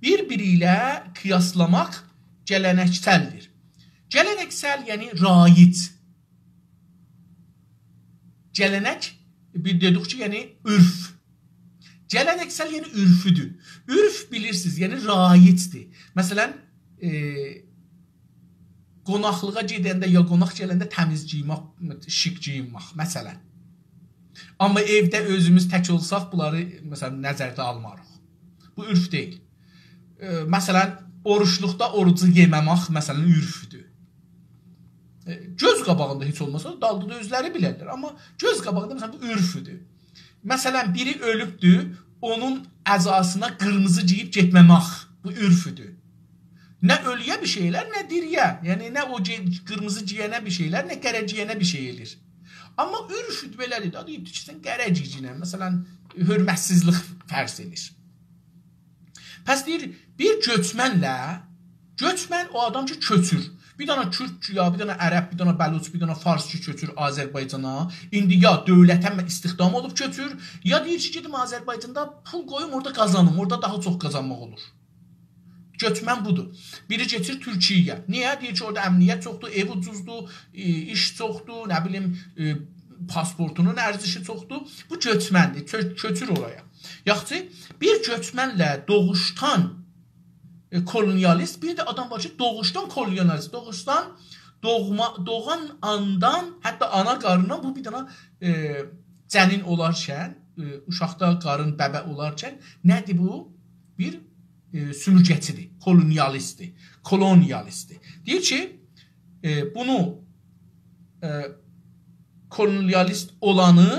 بیر-بیری ایله قیاسلاماق گله‌نکسلدیر. گله‌نکسل، یعنی رایج. گله‌نک، بیر دئدیک کی، یعنی عرف. گله‌نکسل، یعنی عرفودور. عرف، بیلیرسینیز، یعنی رایجدیر. مثلا، ائ، قوناقلیغا گئدنده یا قوناق گلنده تمیز گئیینمک، شیک گئیینمک، مثلا. آمما ائوده اؤزوموز تک اولساق، بونلاری، مثلا، نظرده آلماریق. بو عرف دئییل. ائ، مثلا، اوروجلوقدا اوروجو یئمه‌مک، مثلا، عرفدور. ائ، گؤز قاباغیندا هئچ اولماسا، دالدا دا اؤزلری بیلرلر. آمما گؤز قاباغیندا، مثلا، بو عرفدور. مثلا، بیری اؤلوبدور، اونون عزاسینا قیرمیزی گئییب گئتمه‌مک، بو عرفدور. نه اؤلویه بیر شئی ائلر، نه دیرییه. یعنی، نه او گئ-، قیرمیزی گئیه‌نه بیر شئی ائلر، نه قره گئیه‌نه بیر شئی ائله‌ییر. آمما عرف بئله‌دیر ده، دئییر کی، سن قره گئیگینن، مثلا، حؤرمتسیزلیک فرض ائدیر. پس دئییر، بیر گؤچمنله، گؤچمن او آدام کی، کؤچور. بیر دنه کورد، یا بیر دنه عرب، بیر دنه بلوچ، بیر دنه فارس کی کؤچور آذربایجانا، ایندی یا دؤولته استخدام اولوب کؤچور، یا دئییر کی، گئدیم آذربایجاندا پول قویوم، اورادا قازانیم، اورادا داها چوخ قازانماق اولور. گؤچمن بودور. بیری کئچیر تورکیه‌یه. نییه؟ دئییر کی، اورادا امنیت چوخدور، ائو اوجوزدور، ائ، ایش چوخدور، نه بیلیم، ائ، پاسپورتونون ارزشی چوخدور. بو گؤچمندیر، کؤ-، کؤچور اورایا. یاخشی، بیر گؤچمنله دوغوشدان، ائ، کولونیالیست، بیر ده آدام وار کی، دوغوشدان کولونیالیست، دوغوشدان دوغما، دوغان آندان، حتی آنا قارنیندان بو بیر دنه، ائ، جنین اولارکن، ائ، اوشاقدا قارین ببه اولارکن، نه‌دیر بو؟ بیر، ائ، سومورگه‌چیدیر، کولونیالیستدیر، کولونیالیستدیر. دئییر کی، ائ، بونو، ائ، کولونیالیست اولانی،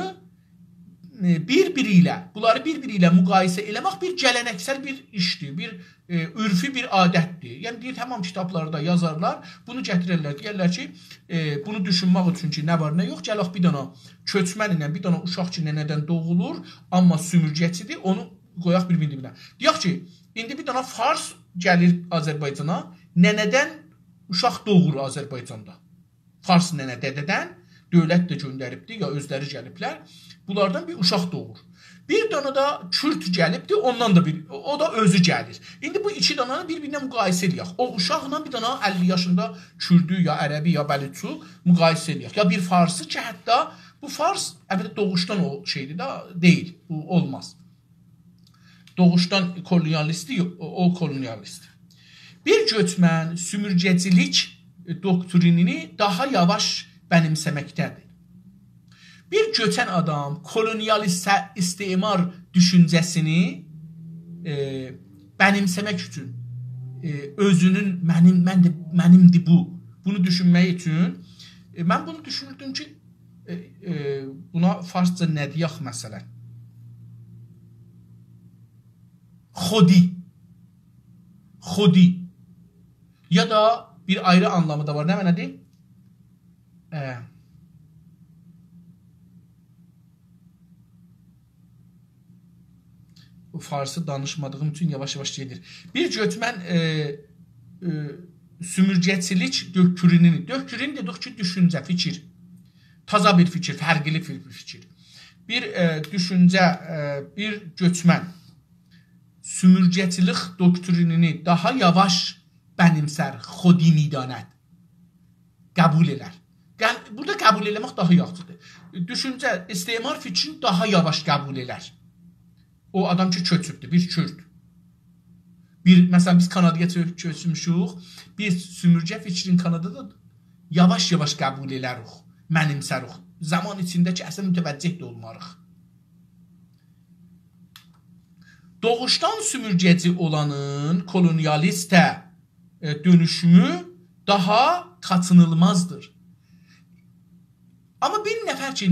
ائ، بیر-بیری ایله، بونلاری بیر-بیری ایله مقایسه ائله‌مک بیر گله‌نکسل بیر ایشدیر، بیر، ائ، عرفی بیر عادتدیر. یعنی دئییر، تمام کیتابلاردا یازارلار، بونو گتیررلر، دئیرلر کی، ائ، بونو دوشونمک اوچون کی، نه وار، نه یوخ، گلک بیر دنه کؤچمن ایله بیر دنه اوشاق کی، ننه‌دن دوغولور، آمما سومورگه‌چیدیر، اونو قویاق بیر-بیرینین دیبینه. دئیک کی، ایندی بیر دنه فارس گلیر آذربایجانا، ننه‌دن اوشاق دوغور آذربایجاندا. فارس ننه دده‌دن، دؤولت ده گؤندریبدی، یا اؤزلری گلیبلر. بونلاردان بیر اوشاق دوغور. بیر دنه ده کورد گلیبدی، اوندان دا بیر، او دا اؤزو گلیر. ایندی بو ایکی دنه‌نی بیر-بیرینه مقایسه ائله‌یک. او اوشاقلا بیر دنه اللی یاشیندا کوردو، یا عربی، یا بلوچو مقایسه ائله‌یک. یا بیر فارسی کی، حتی بو فارس، البته، دوغوشدان او شئیدیر ده، دئییل. بو اولماز. دوغوشدان کولونیالیستی، او، او کولونیالیست. بیر گؤچمن سومورگه‌چیلیک دوکترینینی داها یاواش بنیمسه‌مکده‌دیر. بیر گؤچن آدام کولونیالیست استعمار دوشونجه‌سینی، ائ، بنیمسه‌مک اوچون، ائ، اؤزونون منیم، من ده، منیمدیر بو. بونو دوشونمک اوچون، ائ، من بونو دوشونوردوم کی، ائ، ائ، بونا فارسجا نه دئیک، مثلا؟ خودی. خودی. یا دا بیر آیری آنلامی دا وار. نه معنادیر؟ ائ، بو فارسی دانیشمادیغیم اوچون یاواش-یاواش گئدیر. بیر گؤچمن، ائ، ائ، سومورگه‌چیلیک دوکترینینی، دوکترین دئدیک کی، دوشونجه، فیکیر. تازا بیر فیکیر، فرقلی بیر فیکیر. بیر، ائ، دوشونجه، ائ، بیر گؤچمن سومورگه‌چیلیک دوکترینینی داها یاواش بنیمسر، خودی می‌داند. قبول ائلر. قل-، بورادا قبول ائله‌مک داها یاخشیدیر. دوشونجه، استعمار فیکرینی داها یاواش قبول ائلر. او آدام کی، کؤچوبدور، بیر کورد. بیر، مثلا، بیز کانادایا چؤ-، کؤچموشوک، بیز سومورگه فیکرینی کانادادا یاواش-یاواش قبول ائلریک، منیمسریک. زامان ایچینده کی، اصلا متوجه ده اولماریق. دوغوشدان سومورگه‌چی اولانین کولونیالیسته، ائ، دؤنوشومو داها قاچینیلمازدیر. آمما بیر نفر کی،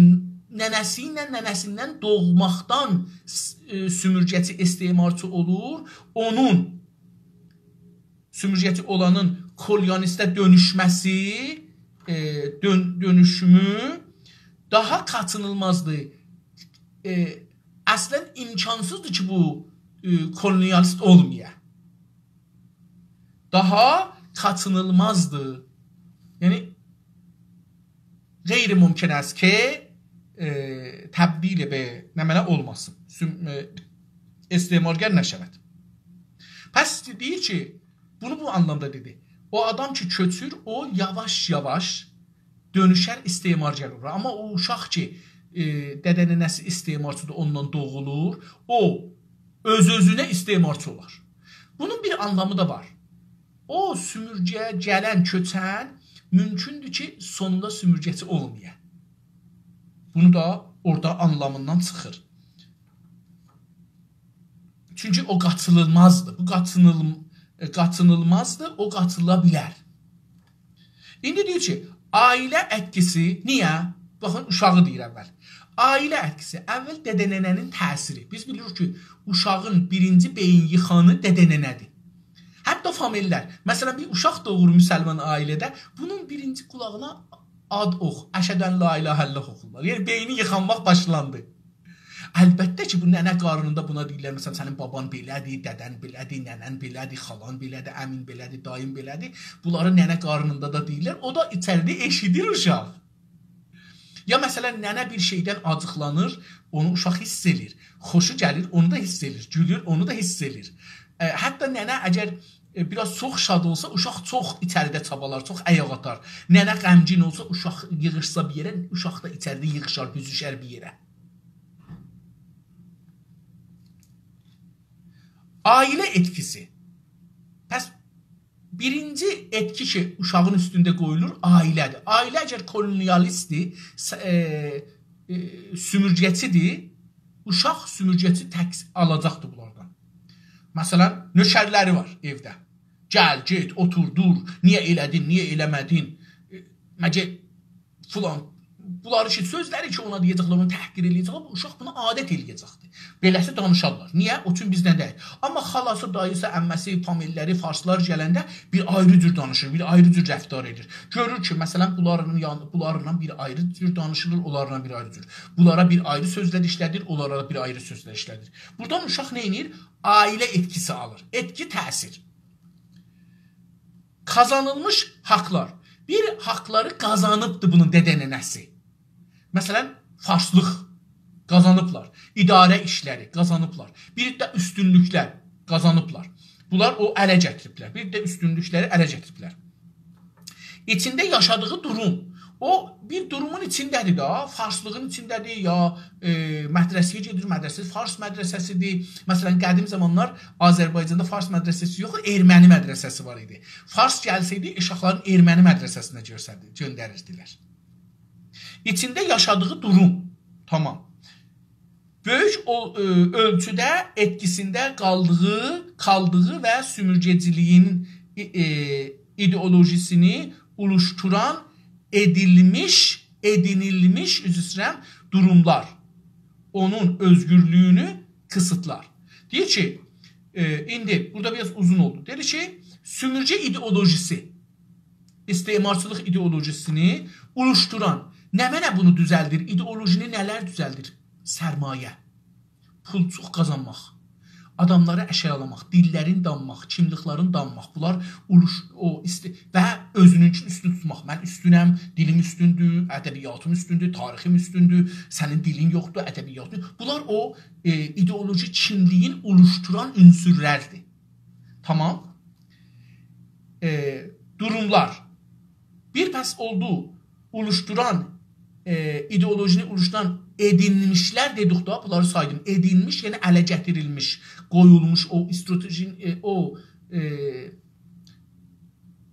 ننه‌سی ایله، ننه‌سیندن دوغماقدان س-، ائ، سومورگه‌چی، استعمارچی اولور، اونون، سومورگه‌چی اولانین کولونیالیسته دؤنوشمه‌سی، ائ، دؤن-، دؤنوشومو داها قاچینیلمازدیر. ائ، اصلا امکانسیزدیر کی، بو، ائ، کولونیالیست اولمایا. داها قاچینیلمازدیر. یعنی، غیر ممکن است که، ائ، تبدیل به نمنه اولماسین. سوم-، ائ، استعمارگر نشود. پس دئییر کی، بونو بو آنلامدا دئدی. او آدام کی، کؤچور، او یاواش-یاواش دؤنوشر، استعمارگر اولور. آمما او اوشاق کی، ائ، دده ننه‌سی استعمارچیدیر، اوندان دوغولور، او اؤز-اؤزونه استعمارچی اولار. بونون بیر آنلامی دا وار. او سومورگه‌یه گلن، کؤچن مومکوندور کی، سونوندا سومورگه‌چی اولمایا. بونو دا اورادا آنلامیندان چیخیر. چونکی او قاچینیلمازدیر. بو قاچینیل-، ائ، قاچینیلمازدیر، او قاچیلا بیلر. ایندی دئییر کی، عائله ائتکیسی، نییه؟ باخین، اوشاغی دئییر اول. عائله ائتکیسی، اول دده ننه‌نین تأثیری. بیز بیلیریک کی، اوشاغین بیرینجی بئیین ییخانی دده ننه‌دیر. حتی فامیللر، مثلا، بیر اوشاق دوغور مسلمان عائله‌ده، بونون بیرینجی قولاغینا آد اوخ، اشهد ان لا اله الا الله اوخورلار. یعنی، بئینی ییخانماق باشلاندی. البته کی، بو ننه قارنیندا بونا دئییرلر، مثلا، سنین بابان بئله‌دیر، دده‌ن بئله‌دیر، ننه‌ن بئله‌دیر، خالان بئله‌دیر، عمین بئله‌دیر، دایین بئله‌دیر. بونلاری ننه قارنیندا دا دئییرلر. او دا ایچریده ائشیدیر اوشاق. یا، مثلا، ننه بیر شئیدن آجیقلانیر، اونو اوشاق حیس ائله‌ییر. خوشو گلیر، اونو دا حیس ائله‌ییر. گولور، اونو دا حیس ائله‌ییر. ائ، حتی ننه اگر، ائ، بیر آز چوخ شاد اولسا، اوشاق چوخ ایچریده چابالار، چوخ آیاق آتار. ننه غمگین اولسا، اوشاق ییغیشسا بیر یئره، اوشاق دا ایچریده ییغیشار، بوزوشر بیر یئره. عایله ائتکیسی. پس بیرینجی ائتکی کی، اوشاغین اوستونده قویولور، عایله‌دیر. عایله اگر کولونیالیستدیر، س-، ائ، ائ، سومورگه‌چیدیر، اوشاق سومورگه‌چی تکس-، آلاجاقدیر بونلاردان. مثلا، نؤکرلری وار ائوده. گل، گئت، اوتور، دور، نییه ائله‌دین، نییه ائله‌مه‌دین؟ ائ، مگه فلان، بونلاری کی، سؤزلری کی، اونا دئیه‌جکلر، اونو تحقیر ائله‌یه‌جکلر، بو اوشاق بونا عادت ائله‌یه‌جکدیر. بئله‌سی دانیشارلار. نییه؟ او اوچون بیزدن دئییل. آمما خالاسی، داییسی، عمه‌سی، فامیللری، فارسلار گلنده بیر آیری جور دانیشیر، بیر آیری جور رفتار ائدیر. گؤرور کی، مثلا، بونلارین یان-، بونلارلا بیر آیری جور دانیشیلیر، اونلارلا بیر آیری جور. بونلارا بیر آیری سؤزلر ایشله‌دیر، اونلارا دا بیر آیری سؤزلر ایشله‌دیر. بورادان اوشاق نه ائدیر؟ عایله ائتکیسی آلیر. ائتکی، تأثیر. قازانیلمیش حاقلار. بیر حاقلاری قازانیبدی بونون دده ننه‌سی. مثلا، فارسلیق قازانیبلار. اداره ایشلری قازانیبلار. بیر ده اوستونلوکلر قازانیبلار. بونلار او اله گتیریبلر. بیر ده اوستونلوکلری اله گتیریبلر. ایچینده یاشادیغی دوروم. او بیر دورومون ایچینده‌دیر ده، فارسلیغین ایچینده‌دیر، یا، ائ، مدرسه‌یه گئدیر، مدرسه فارس مدرسه‌سیدیر. مثلا، قدیم زامانلار آذربایجاندا فارس مدرسه‌سی یوخ، ارمنی مدرسه‌سی وار ایدی. فارس گلسه‌یدی، اوشاقلارین ارمنی مدرسه‌سینه گؤرسدی-، گؤندریردیلر. ایچینده یاشادیغی دوروم. تامام. بؤیوک اول-، ائ، اؤلچوده ائتکیسینده قالدیغی، قالدیغی و سومورگه‌چیلیگین ای-، ائ، ایدئولوژیسینی اولوشتوران، ائدیلمیش، ائدینیلمیش، عذر ایسته‌ییرم، دوروملار اونون اؤزگورلویونو قیسیتلار. دئییر کی، ائ، ایندی بورادا بیر آز اوزون اولدو. دئدی کی، سومورگه ایدئولوژیسی، استعمارچیلیق ایدئولوژیسینی اولوشتوران، نمنه بونو دوزلدیر؟ ایدئولوژینی نه‌لر دوزلدیر؟ سرمایه. پول چوخ قازانماق. آداملاری آشاغیلاماق، دیللرین دانماق، کیملیکلرین دانماق. بونلار اولوش-، او ایستی-، و اؤزونونکونو اوستون توتماق. من اوستونم، دیلیم اوستوندور، ادبیاتیم اوستوندور، تاریخیم اوستوندور، سنین دیلین یوخدور، ادبیاتین. بونلار او، ائ، ایدئولوژی کیملیگین اولوشتوران عنصرلردیر. تامام. ائ، دوروملار. بیر پس اولدو، اولوشتوران، ائ، ایدئولوژینی اولوشتوران ائدینمیشلر دئدیک دا، بونلاری سایدیم. ائدینمیش، یعنی اله گتیریلمیش، قویولموش او استراتژین، ائ، او، ائ،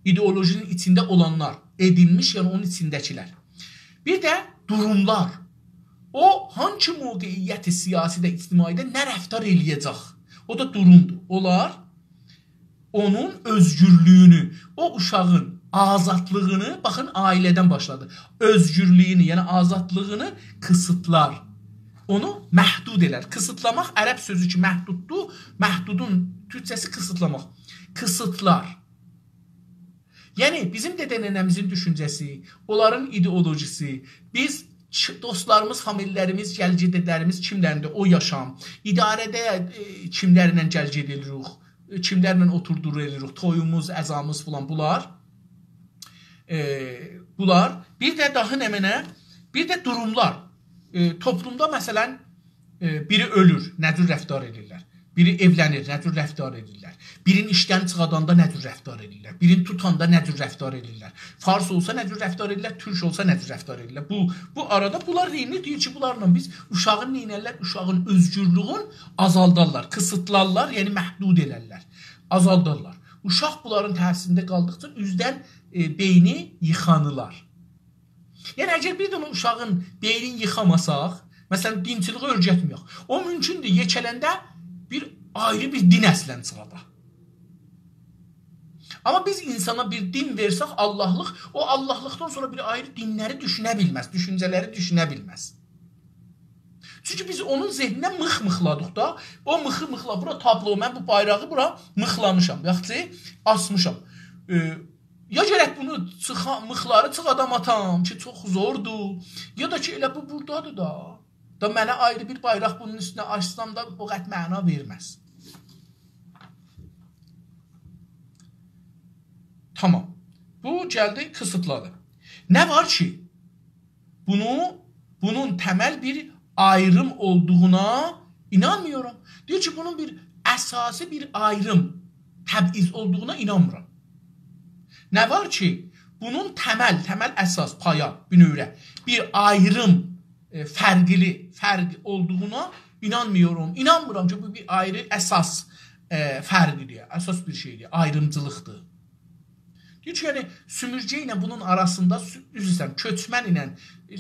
ایدئولوژینین ایچینده اولانلار، ائدینمیش، یعنی اونون ایچینده‌کیلر. بیر ده دوروملار. او، هانسی موقعیت سیاسی‌ده، اجتماعی‌ده نه رفتار ائله‌یه‌جک؟ او دا دورومدور. اونلار اونون اؤزگورلویونو، او اوشاغین آزادلیغینی، باخین، عایله‌دن باشلادی. اؤزگورلویونو، یعنی آزادلیغینی قیسیتلار. اونو محدود ائلر. قیسیتلاماق، عرب سؤزو کی، محدوددور، محدودون تورکجه‌سی قیسیتلاماق. قیسیتلار. یعنی، بیزیم دده ننه‌میزین دوشونجه‌سی، اونلارین ایدئولوژیسی، بیز چ-، دوستلاریمیز، فامیللریمیز، گل‌گئدرلریمیز کیملرینده او یاشام، اداره‌ده، ائ، کیملرله گل‌گئت ائله‌ییریک، ائ، کیملرله اوتور دور ائله‌ییریک، تویوموز، عزامیز فلان بونلار. ائ، بونلار. بیر ده داها نمنه؟ بیر ده دوروملار. ائ، توپلومدا، مثلا، ائ، بیری اؤلور، نه جور رفتار ائدیرلر؟ بیری ائولنیر، نه جور رفتار ائدیرلر؟ بیرینی ایشدن چیخاداندا نه جور رفتار ائدیرلر؟ بیرینی توتاندا نه جور رفتار ائدیرلر؟ فارس اولسا نه جور رفتار ائدیرلر؟ تورک اولسا نه جور رفتار ائدیرلر؟ بو، بو آرادا بونلار دئییلیر، دئییر کی، بونلارلا بیز اوشاغین نئینرلر؟ اوشاغین اؤزگورلویون آزالدارلار، قیسیتلارلار، یعنی محدود ائلرلر، آزالدارلار. اوشاق بونلارین تأثیرینده قالدیقجا اوزدن، ائ، بئینی ییخانیلار. یعنی، اگر بیر دنه اوشاغین بئینینی ییخاماساق، مثلا، دینچیلیگی اؤیرتمه‌یک، او مومکوندور، یئکه‌لنده بیر آیری بیر دین اصلا چیخادا. آمما بیز اینسانا بیر دین وئرسک، آللاهلیق، او آللاهلیقدان سونرا بیر آیری دینلری دوشونه بیلمز، دوشونجه‌لری دوشونه بیلمز. چونکی بیز اونون ذهنینه میخ میخلادیق دا، او میخی میخلا، بورا تابلو، من بو بایراغی بورا میخلامیشام، یاخود کی، آسمیشام. ائ، یا گرک بونو چیخا-، میخلاری چیخادام آتام کی، چوخ زوردور، یا دا کی، ائله بو بورادادیر دا. و منه آیری بیر بایراق بونون اوستونه آچسام دا او قدر معنا وئرمز. تامام. بو گلدی، قیسیتلادی. نه وار کی، بونو، بونون تمل بیر آیریم اولدوغونا اینانمیرام. دئییر کی، بونون بیر اساسی بیر آیریم، تبعیض اولدوغونا اینانمیرام. نه وار کی، بونون تمل، تمل اساس، پایا، بونؤوره بیر آیریم، ائ، فرقلی، فرق اولدوغونا اینانمیرام. اینانمیرام کی، بو بیر آیری اساس، ائ، فرقیدیر، اساس بیر شئیدیر، آیریمجیلیقدیر. دئییر کی، یعنی، سومورگه ایله بونون آراسیندا، سو-، عذر ایسته‌ییرم، کؤچمن ایله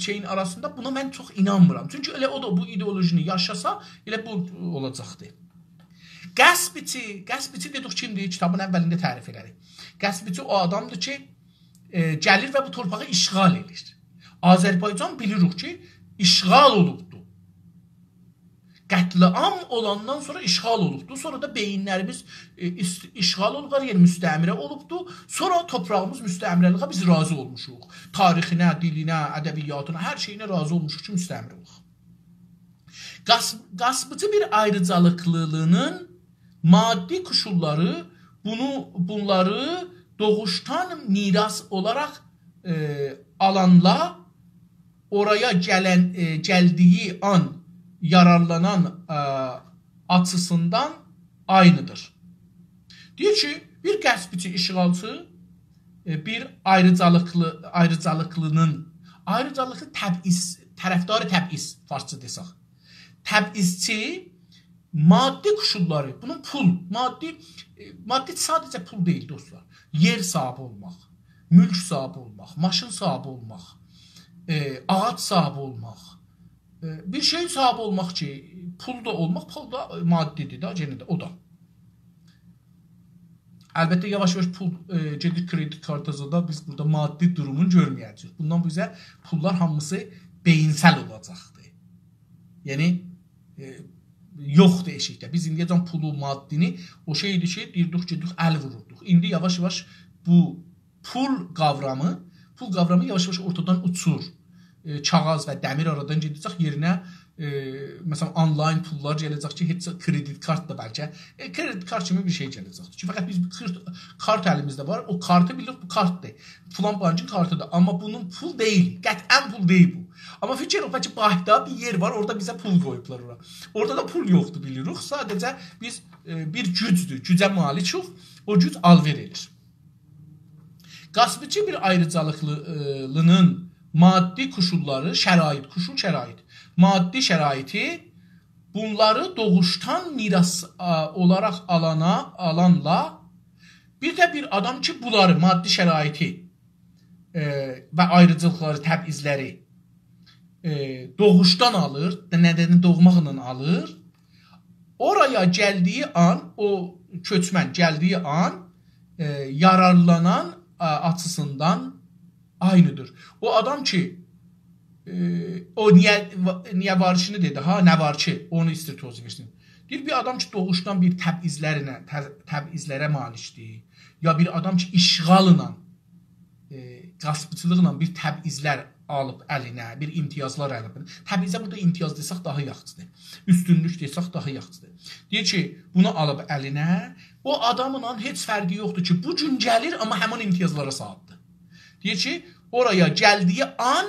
شئیین آراسیندا بونا من چوخ اینانمیرام. چونکی ائله او دا بو ایدئولوژینی یاشاسا، ائله بو اولاجاقدی. غصبچی، غصبچی دئدیک کیمدیر؟ کیتابین اولینده تعریف ائله‌دیک. غصبچی او آدامدیر کی، ائ، گلیر و بو تورپاغی اشغال ائدیر. آذربایجان بیلیریک کی، اشغال اولوبدور. قتل‌عام اولاندان سونرا اشغال اولوبدو. سونرا دا بئیینلریمیز، ائ، ایس-، اشغال اولوبلار، یعنی مستعمره اولوبدو. سونرا تورپاغیمیز مستعمره‌لیگه بیز راضی اولموشوق. تاریخینه، دیلینه، ادبیاتینا، هر شئیینه راضی اولموشوق کی، مستعمره اولاق. غصب-، غصبچی بیر آیریجالیقلیلیغینین مادی کوشوللاری بونو، بونلاری دوغوشدان میراث اولاراق، ائ، آلانلا اورایا گلن، ائ، گلدیگی آن یارارلانان، ائ، آچیسیندان عینیدیر. دئییر کی، بیر غصبچی، اشغالچی، ائ، بیر آیریجالیقلی، آیریجالیقلیلیغین، آیریجالیقلی تبعیض، طرفدار تبعیض، فارسجا دئسک. تبعیضچی مادی کوشوللاری، بونون پول، مادی، ائ، مادی ساده‌جه پول دئییل، دوستلار. یئر صاحیبی اولماق، مولک صاحیبی اولماق، ماشین صاحیبی اولماق، ائ، آغاج صاحیبی اولماق، ائ، بیر شئی صاحیبی اولماق کی، پول دا اولماق، پول دا مادی‌دیر دا، یئنه ده او دا. البته، یاواش-یاواش پول، ائ، گئدیر کردیت کارتیزا دا، بیز بورادا مادی دورومون گؤرمه‌یه‌جه‌ییک. بوندان بیزه پوللار هامیسی بئیینسل اولاجاقدیر. یعنی، ائ، یوخدور ائشیکده. بیز ایندییه‌جن پولو، مادینی، او شئی ایدی کی، دئییردیک، گئدیردیک، ال ووروردوق. ایندی یاواش-یاواش بو پول قاورامی، پول قاورامی یاواش-یاواش اورتادان اوچور. ائ، کاغیذ و دمیر آرادان گئده‌جک، یئرینه، ائ، مثلا، آنلاین پوللار گله‌جک کی، هئچ کردیت کارت دا بلکه، ائ، کردیت کارت کیمی بیر شئی گله‌جکدیر کی، فقط بیز بیر کارت، کارت الیمیزده وار، او کارتی بیلیریک، بو کارتدیر. فلان بانکین کارتیدیر، آمما بونون پول دئییل، قطعا پول دئییل بو. آمما فیکیر یوخ، بلکه بانکدا بیر یئر وار، اورادا بیزه پول قویوبلار اورا. اورادا دا پول یوخدور، بیلیریک. ساده‌جه بیز، ائ، بیر گوجدور، گوجه مالیکوخ، او گوج آلوئر ائدیر. غصبچی بیر آیریجالیقلیلیغین مادی کوشوللاری، شرایط، کوشول شرایط، مادی شرایطی بونلاری دوغوشدان میراث، آ، اولاراق آلانا، آلانلا، بیر ده بیر آدام کی، بونلاری، مادی شرایطی، ائ، و آیریجالیقلاری، تبعیضلری، ائ، دوغوشدان آلیر، نه‌دن، دوغماقلا آلیر. اورایا گلدیگی آن، او کؤچمن گلدیگی آن، ائ، یارارلانان، ا، آچیسیندان عینیدیر. او آدام کی، ائ، او نییه، وا-، نییه وارشینی دئدی، ها، نه وار کی، اونو ایستیر توضیح وئرسین. دئییر، بیر آدام کی، دوغوشدان بیر تبعیضلرینه، ته-، تبعیضلره مالیکدیر، یا بیر آدام کی، اشغاللا، ائ، غصبچیلیقلا بیر تبعیضلر آلیب الینه، بیر امتیازلار آلیب. تبعیضه بورادا امتیاز دئسک داها یاخشیدیر. اوستونلوک دئسک داها یاخشیدیر. دئییر کی، بونو آلیب الینه، او آداملا هئچ فرقی یوخدور کی، بو گون گلیر، آمما همین امتیازلارا صاحیبدیر. دئییر کی، اورایا گلدیگی آن،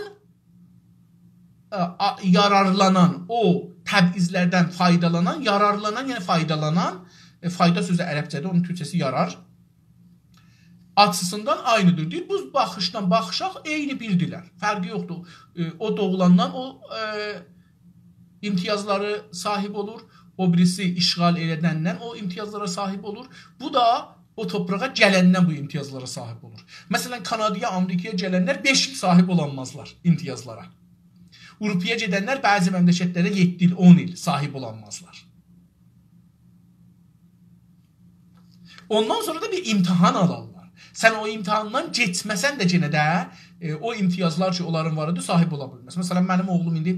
ا، ا، یارارلانان، او تبعیضلردن فایدالانان، یارارلانان، یعنی فایدالانان، ائ، فایدا سؤزو عربجه‌دیر، اونون تورکجه‌سی یارار. آچیسیندان عینیدیر. دئییر، بو باخیشدان باخیشاق عینی بیردیرلر. فرقی یوخدور. ائ، او دوغولاندان او، ائ، امتیازلارا صاحیب اولور، او بیریسی اشغال ائله‌دندن او امتیازلارا صاحیب اولور. بو دا او تورپاغا گلندن بو امتیازلارا صاحیب اولور. مثلا، کانادایا، آمریکایا گلنلر بئش ایل صاحیب اولانمازلار امتیازلارا. آوروپایا گئدنلر بعضی مملکتلره یئددی ایل، اون ایل صاحیب اولانمازلار. اوندان سونرا دا بیر امتحان آلارلار. سن او امتحاندان کئچمه‌سن ده یئنه ده، ائ، او امتیازلار کی، اونلارین وار ایدی، صاحیب اولا بیلمز. مثلا، منیم اوغلوم ایندی،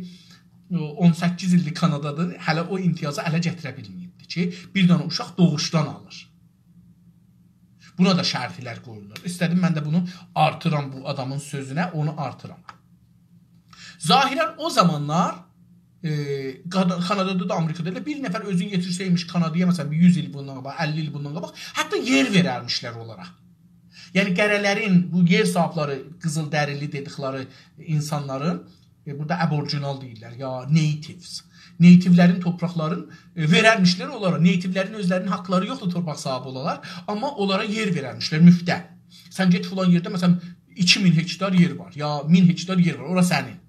ائ، اون سککیز ایلدیر کانادادیر، هله او امتیازی اله گتیره بیلمه‌ییبدیر کی، بیر دنه اوشاق دوغوشدان آلیر. بونا دا شرطلر قویولور. ایسته‌دیم من ده بونو آرتیرام، بو آدامین سؤزونه، اونو آرتیرام. ظاهرا او زامانلار ائ، کانا-، کانادادا دا، آمریکادا دا بیر نفر اؤزونو یئتیرسه‌یمیش کانادایا، مثلا، بیر یوز ایل بوندان قاباق، اللی ایل بوندان قاباق، حتی یئر وئررمیشلر اونلارا. یعنی، قره‌لرین، بو یئر صاحیبلری، قیزیلدریلی دئدیکلری اینسانلارین، ائ، بورادا ابوریجینال دئییرلر، یا natives. Nativeلرین تورپاقلارین، ائ، وئررمیشلر اونلارا. Nativeلرین اؤزلرینین حاقلاری یوخدور تورپاق صاحیبی اولالار، آمما اونلارا یئر وئررمیشلر مفته. سن گئت فلان یئرده، مثلا، ایکی مین هکتار یئر وار، یا مین هکتار یئر وار، اورا سنین.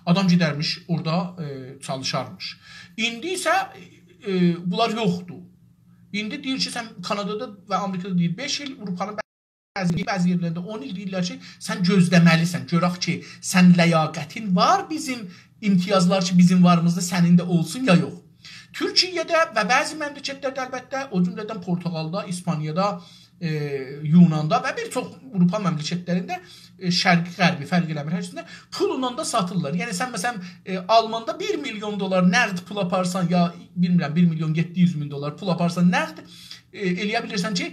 آدام گئدرمیش، اورادا، ائ، چالیشارمیش. ایندی ایسه، ائ، بونلار یوخدور. ایندی دئییر کی، سن کانادادا و آمریکادا، دئییر، بئش ایل، آوروپانین بعضی، بعضی یئرلرینده اون ایل، دئییرلر کی، سن گؤزله‌مه‌لیسن، گؤرک کی، سن لیاقتین وار، بیزیم امتیازلار کی، بیزیم واریمیزدا سنین ده اولسون یا یوخ. تورکیه‌ده و بعضی مملکتلرده، البته، او جمله‌دن پرتغالدا، ایسپانیادا، ائ، یوناندا و بیر چوخ آوروپا مملکتلرینده، ائ، شرقی، غربی، فرق ائله‌میر، هر ایکیسینده پولونان دا ساتیرلار. یعنی، سن، مثلا، ائ، آلماندا بیر میلیون دلار نقد پول آپارسان، یا، بیلمیرم، بیر میلیون یئددی یوز مین دلار پول آپارسان نقد، ائ، ائلیه بیلیرسن کی،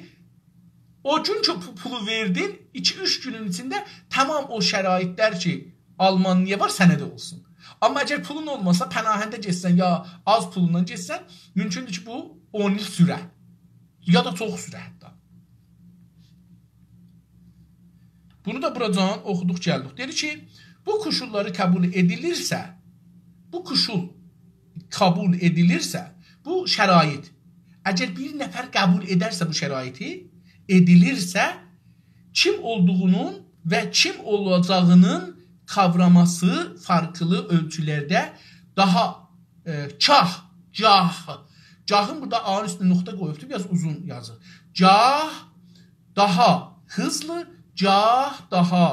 او گون کی، پو-، پولو وئردین، ایکی-اوچ گونون ایچینده تمام او شرایطلر کی، آلمانلی‌یا وار، سنه ده اولسون. آمما اگر پولون اولماسا، پناهنده گئتسن، یا آز پولونان گئتسن، مومکوندور کی، بو اون ایل سوره. یا دا چوخ سوره حتی. بونو دا بوراجان اوخودوق، گلدیک. دئدی کی، بو کوشوللاری قبول ائدیلیرسه، بو کوشول قبول ائدیلیرسه، بو شرایط، اگر بیر نفر قبول ائدرسه بو شرایطی، ائدیلیرسه، کیم اولدوغونون و کیم اولاجاغینین قاوراماسی فرقلی اؤلچولرده داها، ائ، کاه، گاه، گاهین بورادا آ-نین اوستونده نقطه قویوبدور، بیر آز اوزون یازیر. گاه داها هیزلی، گاه داها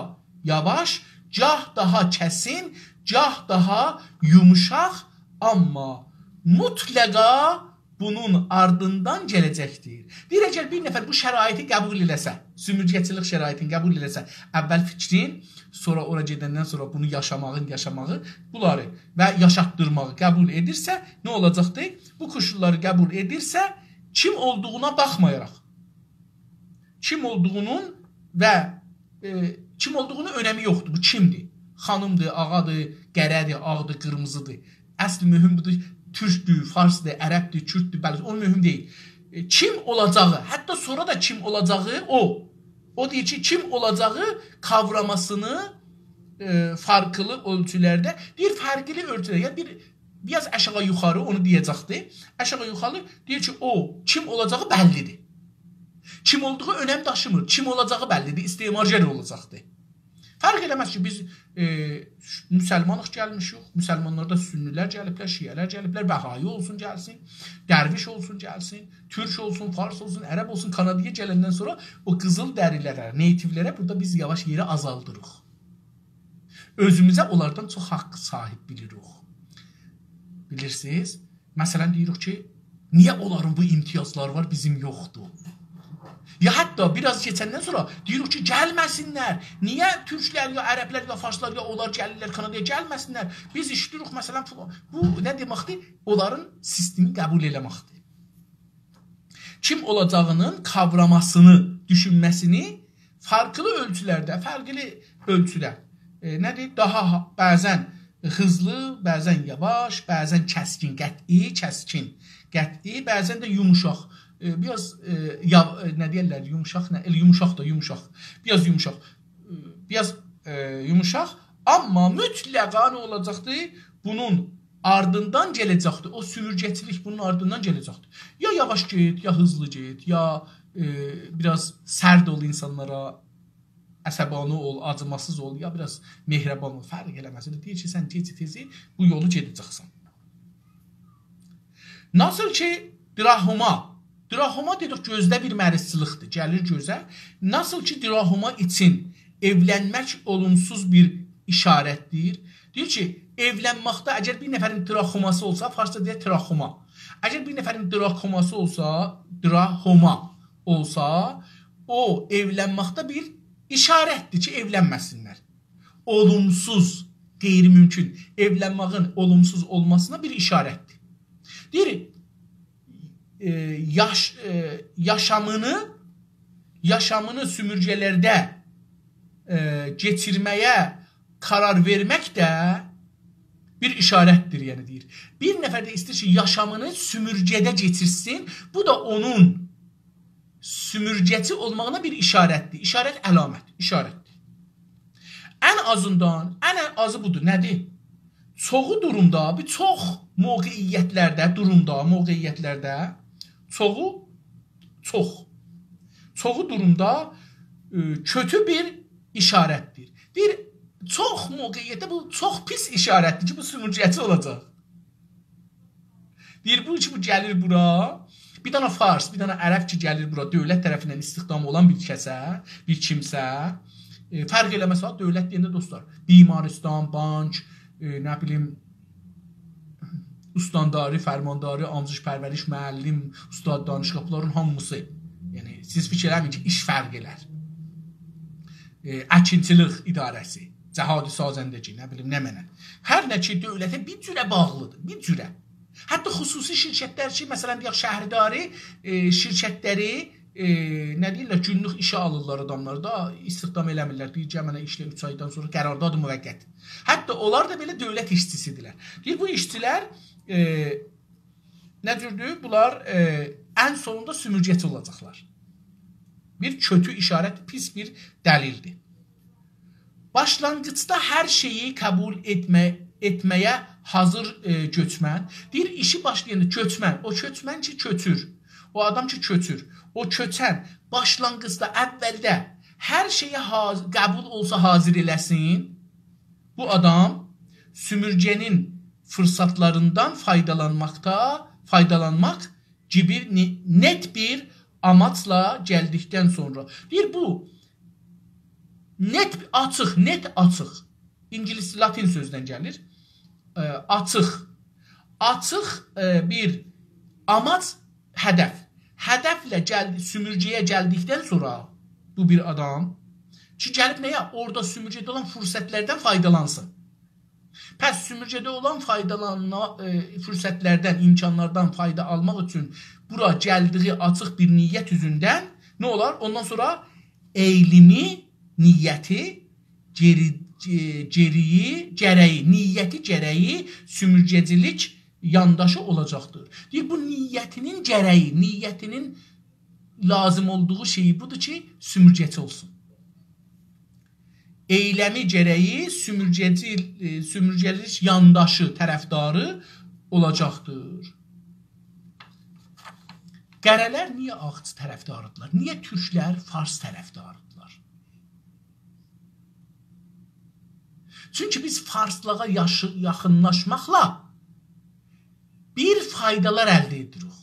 یاواش، گاه داها کسین، گاه داها یوموشاق، آمما مطلقا بونون آردیندان گله‌جکدیر. دئییر، اگر بیر نفر بو شرایطی قبول ائله‌سه، سومورگه‌چیلیک شرایطینی قبول ائله‌سه، اول فیکرین، سونرا اورا گئدندن سونرا بونو یاشاماغین، یاشاماغی، بونلاری و یاشاتدیرماغی قبول ائدیرسه، نه اولاجاقدی؟ بو کوشوللاری قبول ائدیرسه، کیم اولدوغونا باخمایاراق، کیم اولدوغونون و، ائ، کیم اولدوغونون اؤنمی یوخدور. بو کیمدیر؟ خانیمدیر، آغادیر، قره‌دیر، آغدیر، قیرمیزیدیر. اصلی مهم بودور. تورکدور، فارسدیر، عربدیر، کورددور، بلوچ، او مهم دئییل. ائ، کیم اولاجاغی، حتی سونرا دا کیم اولاجاغی او. او دئییر کی، کیم اولاجاغی قاوراماسینی، ائ، فرقلی اؤلچولرده، دئییر، فرقلی اؤلچولر، یعنی بیر، بیر آز آشاغی یوخاری اونو دئیه‌جکدی. آشاغی یوخاری دئییر کی، او کیم اولاجاغی بللیدیر. کیم اولدوغو اؤنم داشیمیر. کیم اولاجاغی بللیدیر. استعمارگر اولاجاقدی. فرق ائله‌مز کی، بیز، ائ، مسلمانیق گلمیشیک، مسلمانلاردا سنی‌لر گلیبلر، شیعه‌لر گلیبلر، بهایی اولسون گلسین، درویش اولسون گلسین، تورک اولسون، فارس اولسون، عرب اولسون، کانادایا گلندن سونرا او قیزیلدری‌لره، nativeلره بورادا بیز یاواش یئری آزالدیریق. اؤزوموزه اونلاردان چوخ حاق صاحیب بیلیریک. بیلیرسینیز؟ مثلا، دئییریک کی، نییه اونلارین بو امتیازلاری وار، بیزیم یوخدور؟ یا حتی بیر آز کئچندن سونرا دئییریک کی، گلمه‌سینلر. نییه تورکلر، یا عربلر، یا فارسلار، یا اونلار گلیرلر کانادایا، گلمه‌سینلر؟ بیز ایشله‌ییریک، مثلا، فلان. بو نه دئمکدیر؟ اونلارین سیستمی قبول ائله‌مکدیر. کیم اولاجاغینین قاوراماسینی، دوشونمه‌سینی فرقلی اؤلچولرده، فرقلی اؤلچوده، ائ، نه‌دیر؟ داها ها-، بعضا هیزلی، بعضا یاواش، بعضا کسکین، قطعی، کسکین، قطعی، بعضا ده یوموشاق. ائ، بیر آز، ائ، یا-، ائ، نه دئیرلر؟ یوموشاق، نه؟ ائله یوموشاق دا، یوموشاق. بیر آز یوموشاق. ائ، بیر آز، ائ، یوموشاق. آمما مطلقا نه اولاجاقدی؟ بونون آردیندان گله‌جکدی. او سومورگه‌چیلیک بونون آردیندان گله‌جکدی. یا یاواش گئت، یا هیزلی گئت، یا، ائ، بیر آز سرد اول اینسانلارا، عصبانی اول، آجیماسیز اول، یا بیر آز مهربان اول، فرق ائله‌مز. ائله دئییر کی، سن گئجی تئزی بو یولو گئده‌جکسن. ناسیل کی، دراهما، دراهما دئدیک، گؤزده بیر مریضچیلیقدیر، گلیر گؤزه. ناسیل کی، دراهما اوچون ائولنمک اولومسوز بیر ایشارتدیر. دئییر کی، ائولنمکده اگر بیر نفرین دراکوماسی اولسا، فارسدا دئییر تراکوما. اگر بیر نفرین دراکوماسی اولسا، دراهما اولسا، او ائولنمکده بیر ایشارتدیر کی، ائولنمه‌سینلر. اولومسوز، غیرممکن، ائولنمه‌یین اولومسوز اولماسینا بیر ایشارتدیر. دئییر، ائ، یاش-، ائ، یاشامینی، یاشامینی سومورگه‌لرده، ائ، کئچیرمه‌یه قرار وئرمک ده بیر ایشارتدیر، یعنی دئییر. بیر نفر ده ایسته‌ییر کی، یاشامینی سومورگه‌ده کئچیرسین، بو دا اونون سومورگه‌چی اولماغینا بیر ایشارتدیر. ایشارت، علامت، ایشارتدیر. ان آزیندان، ان آزی بودور. نه‌دیر؟ چوخو دورومدا، بیر چوخ موقعیت‌لرده، دورومدا، موقعیت‌لرده، چوخو، چوخ. چوخو دورومدا، ائ، کؤتو بیر ایشارتدیر. دئییر، چوخ موقعیتده بو چوخ پیس ایشارتدیر کی، بو سومورگه‌چی اولاجاق. دئییر، بو کی، بو گلیر بورا، بیر دنه فارس، بیر دنه عرب کی، گلیر بورا، دؤولت طرفیندن استخدام اولان بیر کسه، بیر کیمسه، ائ، فرق ائله‌مز ها، دؤولت دئینده، دوستلار، بیمارستان، بانک، ائ، نه بیلیم، استانداری، فرمانداری، آموزش پرورش، معلم، استاد دانشگاه، بونلارین هامیسی. یعنی، سیز فیکیر ائله‌مه‌یین کی، ایش فرق ائلر. ائ، اکینچیلیک اداره‌سی، جهاد سازندگی، نه بیلیم، نمنه. هر نه کی، دؤولته بیر جوره باغلیدیر، بیر جوره. حتی خصوصی شرکت‌لر کی، مثلا، دئیک، شهرداری، ائ، شرکت‌لری، ائ، نه دئییرلر، گونلوک ایشه آلیرلار آداملاری دا، استخدام ائله‌میرلر. دئییر، «گل منه ایشله اوچ آیدان سونرا، قرارداد موقت.» حتی اونلار دا بئله دؤولت ایشچیسی‌دیرلر. دئییر، بو ایشچی‌لر، ائ، نه جوردور؟ بونلار، ائ، ان سونوندا سومورگه‌چی اولاجاقلار. بیر کؤتو ایشارت، پیس بیر دلیلدیر. باشلانغیجدا هر شئیی قبول ائتمه، ائتمه‌یه حاضیر، ائ، گؤچمن. دئییر، ایشی باشلایاندا گؤچمن، او گؤچمن کی، کؤچور. او آدام کی، کؤچور. او کؤچن، باشلانغیجدا، اولده هر شئیه حاض-، قبول اولسا حاضیر ائله‌سین، بو آدام سومورگه‌نین فرصت‌لریندن فایدالانماقدا، فایدالانماق کیمی نئ-، نئت بیر آماجلا گلدیکدن سونرا. دئییر، بو نئت، آچیق، نئت، آچیق. اینگیلیس، لاتین سؤزدن گلیر. ائ، آچیق. آچیق، ائ، بیر آماج، هدف. هدفله گلدی، سومورگه‌یه گلدیکدن سونرا بو بیر آدام کی، گلیب نه‌یه؟ اورادا سومورگه‌ده اولان فرصت‌لردن فایدالانسین. پس سومورگه‌ده اولان فایدالانما، ائ، فرصت‌لردن، امکانلاردان فایدا آلماق اوچون بورا گلدیگی آچیق بیر نیت اوزوندن نه اولار؟ اوندان سونرا ائیلیمی، نیتی، گئری-، گئ-، گئری‌یی، گره‌یی، نیتی گره‌یی سومورگه‌چیلیک یانداشی اولاجاقدیر. دئییر، بو نیتینین گره‌یی، نیتینین لازیم اولدوغو شئیی بودور کی، سومورگه‌چی اولسون. ائیلمی گره‌یی سومورگه‌چی، ائ، سومورگه‌لیک یانداشی، طرفداری اولاجاقدیر. قره‌لر نییه آخچی طرفداریدیرلار؟ نییه تورکلر فارس طرفداریدیرلار؟ چونکی بیز فارسلیغا یاشی-، یاخینلاشماقلا بیر فایدالار الده ائدیریک.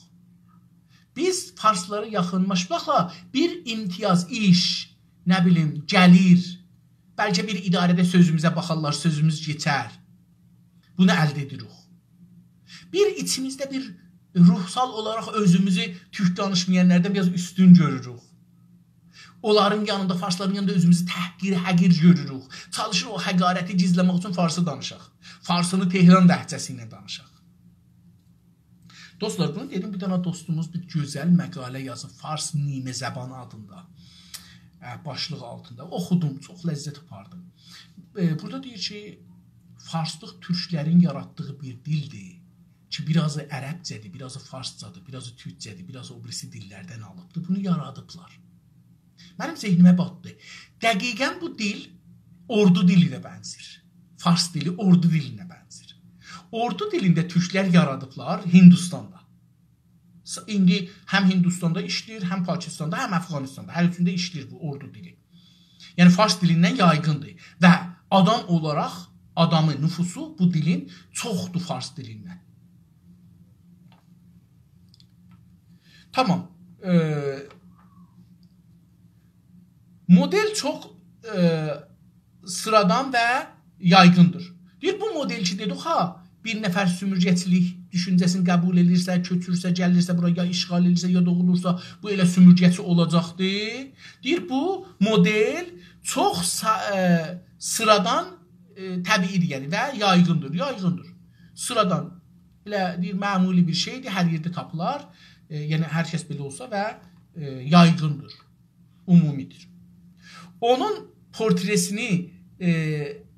بیز فارسلارا یاخینلاشماقلا بیر امتیاز، ایش، نه بیلیم، گلیر، بلکه بیر اداره‌ده سؤزوموزه باخارلار، سؤزوموز کئچر. بونو الده ائدیریک. بیر ایچیمیزده بیر روحسال اولاراق اؤزوموزو تورک دانیشمایانلاردان بیر آز اوستون گؤروروک. اونلارین یانیندا، فارسلارین یانیندا اؤزوموزو تحقیر، حقیر گؤروروک. چالیشیریق او حقارتی گیزله‌مک اوچون فارسی دانیشاق. فارسینی تهران لهجه‌سی ایله دانیشاق. دوستلار، بونو دئدیم، بیر دنه دوستوموز بیر گؤزل مقاله یازیب، فارس نیمه زبان آدیندا، اه، باشلیق آلتیندا. اوخودوم، چوخ لذت آپاردیم. اه، بورادا دئییر کی، فارسلیق تورکلرین یاراتدیغی بیر دیلدیر کی، بیر آزی عربجه‌دیر، بیر آزی فارسجادیر، بیر آزی تورکجه‌دیر، بیر آزی او بیریسی دیللردن آلیبدیر. بونو یارادیبلار. منیم ذهنیمه باتدی. دقیقاً بو دیل اوردو دیلینه بنزیر. فارس دیلی اوردو دیلینه بنزیر. اوردو دیلینده تورکلر یارادیبلار هندوستاندا. س-، ایندی هم هندوستاندا ایشله‌ییر، هم پاکستاندا، هم افغانستاندا. هر اوچونده ایشله‌ییر بو اوردو دیلی. یعنی فارس دیلیندن یایغیندیر. و آدام اولاراق، آدامی، نفوسو بو دیلین چوخدور فارس دیلیندن. تامام. ائ، مدل چوخ، ائ، سیرادان و یایغیندیر. دئییر، بو مدل کی، دئدیک ها، بیر نفر سومورگه‌چیلیک دوشونجه‌سینی قبول ائدیرسه، کؤچورسه، گلیرسه بورا، یا اشغال ائدیرسه، یا دوغولورسا، بو ائله سومورگه‌چی اولاجاقدیر. دئییر، بو مدل چوخ سا-، ائ، سیرادان، ائ، طبیعی‌دیر، یعنی، و یایغیندیر، یایغیندیر. سیرادان، ائله دئییر، معمولی بیر شئیدیر، هر یئرده تاپیلار، ائ، یعنی هر کس بئله اولسا و، ائ، یایغیندیر، عمومی‌دیر. اونون پورتره‌سینی، ائ،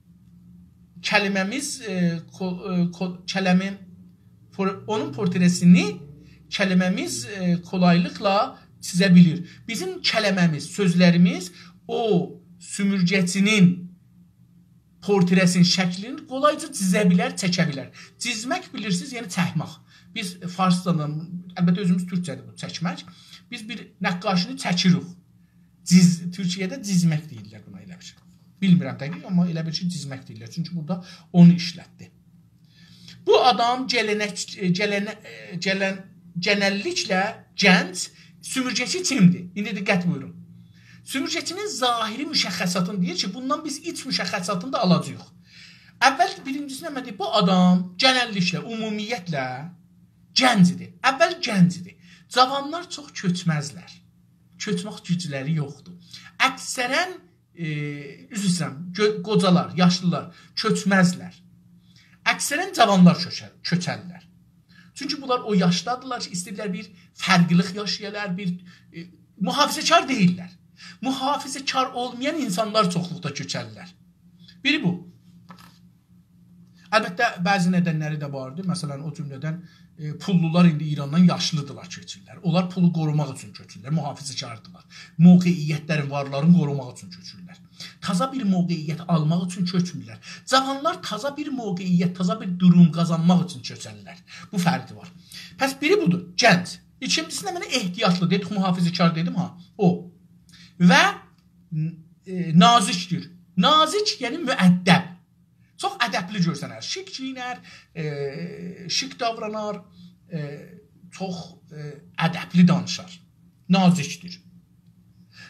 کلمه‌میز، ائ، کو-، ائ، کو-، کلمه، پور-، اونون پورتره‌سینی کلمه‌میز، ائ، کولایلیقلا چیزه بیلیر. بیزیم کلمه‌میز، سؤزلریمیز او سومورگه‌چی‌نین پورتره‌سینین شکلینی قولایجا چیزه بیلر، چکه بیلر. چیزمک، بیلیرسینیز، یعنی چکمک. بیز فارسجادان، البته اؤزوموز تورکجه‌دیر بو، چکمک. بیز بیر نقاشینی چکیریک. جیز-، تورکیه‌ده جیزمک دئییرلر بونا ائله بیل. بیلمیرم دقیق، آمما ائله بیل کی، جیزمک دئییرلر. چونکی بورادا اونو ایشلتدی. بو آدام گلنک-، گلنه-، گلن-، گنللیکله گنج، سومورگه‌چی کیمدیر؟ ایندی دقت بویورون. سومورگه‌چی‌نین ظاهری مشخصاتینی دئییر کی، بوندان بیز ایچ مشخصاتینی دا آلاجاغیق. اول بیرینجیسی نه دئییر؟ بو آدام گنللیکله، عمومیتله گنجدیر. اول گنجدیر. جاوانلار چوخ کؤچمزلر. کؤچمک گوجلری یوخدور. اکثراً، ائ، عذر ایسته‌ییرم، گؤ-، قوجالار، یاشلیلار کؤچمزلر. اکثراً جاوانلار کؤچر-، کؤچرلر. چونکی بونلار او یاشدادیرلار کی، ایسته‌ییرلر بیر فرقلیلیک یاشایالار، بیر، ائ، محافظه‌کار دئییللر. محافظه‌کار اولمایان اینسانلار چوخلوقدا کؤچرلر. بیری بو. البته، بعضی ندنلری ده واردی. مثلاً، او جمله‌دن، ائ، پوللولار ایندی ایراندان یاشلیدیرلار، کؤچورلر. اونلار پولو قوروماق اوچون کؤچورلر، محافظه‌کاردیرلار. موقعیتلرین، وارلارین قوروماق اوچون کؤچورلر. تازا بیر موقعیت آلماق اوچون کؤچمورلر. جاوانلار تازا بیر موقعیت، تازا بیر دوروم قازانماق اوچون کؤچرلر. بو فرقی وار. پس بیری بودور، گنج. ایکینجیسی نمنه؟ احتیاطلی دئدیک، محافظه‌کار دئدیم ها، او. و، ائ، نازیکدیر. نازیک، یعنی مؤدب. چوخ ادبلی گؤرسنر. شیک گئیینر، ائ، شیک داورانار، ائ، چوخ، ائ، ادبلی دانیشار. نازیکدیر.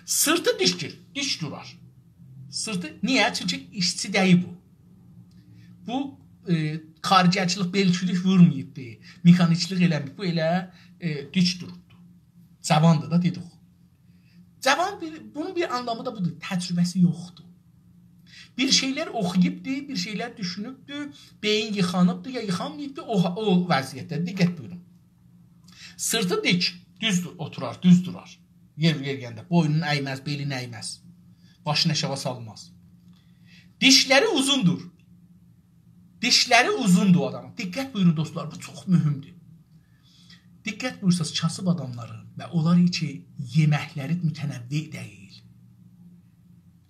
سیرتی دیکدیر، دیک دورار. سیرتی، نییه؟ چونکی ایشچی دئییل بو. بو، ائ، کارگرچیلیک، بئلچیلیک وورماییبدی، مکانیکچیلیک ائله‌مه‌ییب. بو ائله، ائ، دیک دوروبدو. جاواندیر دا، دئدیک. جاوان بیر، بونون بیر آنلامی دا بودور، تجربه‌سی یوخدور. بیر شئیلر اوخویوبدور، بیر شئیلر دوشونوبدور، بئیین ییخانیبدیر، یا ییخانماییبدیر، او، او وضعیتده. دقت بویورون. سیرتی دیک، دوز دو-، اوتورار، دوز دورار. یئر یئریینده بوینونو ایمز، بئلینی ایمز. باشینی آشاغی سالماز. دیشلری اوزوندور. دیشلری اوزوندور آدامین. دقت بویورون دوستلار، بو چوخ مهمدور. دقت بویورساز، کاسیب آداملارین و اونلار کی یئمکلری متنوع دئییل،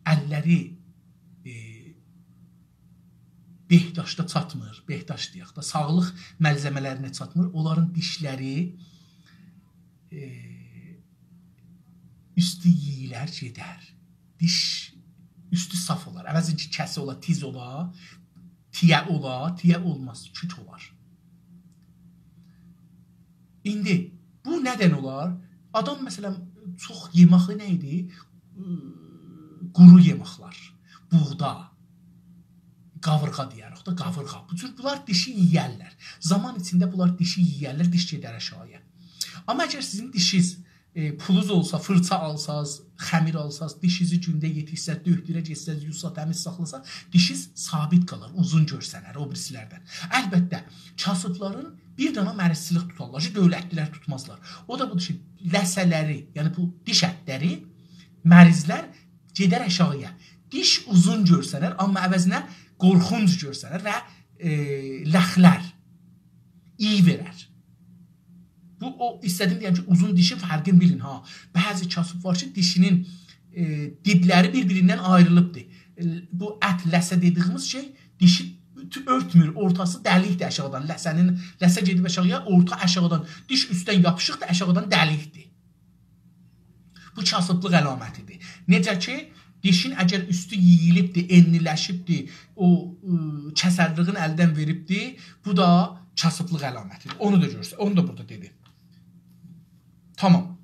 اللری، ائ، بهداشتا چاتمیر، بهداشت دئیک ده، ساغلیق ملزمه‌لرینه چاتمیر، اونلارین دیشلری، ائ، اوستو یئییلر، گئدر. دیش اوستو صاف اولار. عوضین کی کسه اولا، تیز اولا، تییه اولا، تییه اولماز، کوت اولار. ایندی بو ندن اولار؟ آدام، مثلا، چوخ یئماخی نه ایدی؟ قورو یئماخلار، بوغدا، قاویرغا دئیه‌ریک ده، قاویرغا. بو جور بونلار دیشی یئیرلر. زامان ایچینده بونلار دیشی یئیرلر، دیش گئدر آشاغییا. آمما اگر سیزین دیشیز، ائ، پولوز اولسا، فیرچا آلساز، خمیر آلساز، دیشیزی گونده یئتیشسه، دؤکتوره گئتسز، یوسا، تمیز ساخلاسا، دیشیز ثابت قالار، اوزون گؤرسنر او بیریسیلردن. البته، کاسیبلارین بیر دانا مریضچیلیک توتارلار کی، دؤولتلی‌لر توتمازلار. او دا بودور کی، لثه‌لری، یعنی بو دیش اتلری، مریضلر گئدر آشاغییا. دیش اوزون گؤرسنر، آمما عوضینه قورخونج گؤرسنر و، ائ، لخلر، ایی وئرر. بو، او، ایسته‌دیم دئیم کی، اوزون دیشین فرقینی بیلین ها. بعضی کاسیب وار کی، دیشینین، ائ، دیبلری بیر-بیریندن آیریلیبدیر. ائ، بو ات لثه دئدیییمیز شئی، دیشی اؤرتمور، اورتاسی دلیکدیر آشاغیدان. لثه‌نین، لثه گئدیب آشاغییا، اورتا آشاغیدان، دیش اوستدن یاپیشیقدیر، آشاغیدان دلیکدیر. بو کاسیبلیق علامتیدیر. نئجه کی، دیشین اگر اوستو یئییلیبدیر، انلی‌لشیبدیر، او، ائ، کسرلیگین الدن وئریبدیر، بو دا کاسیبلیق علامتیدیر. اونو دا گؤرسه، اونو دا بورادا دئدی. تامام.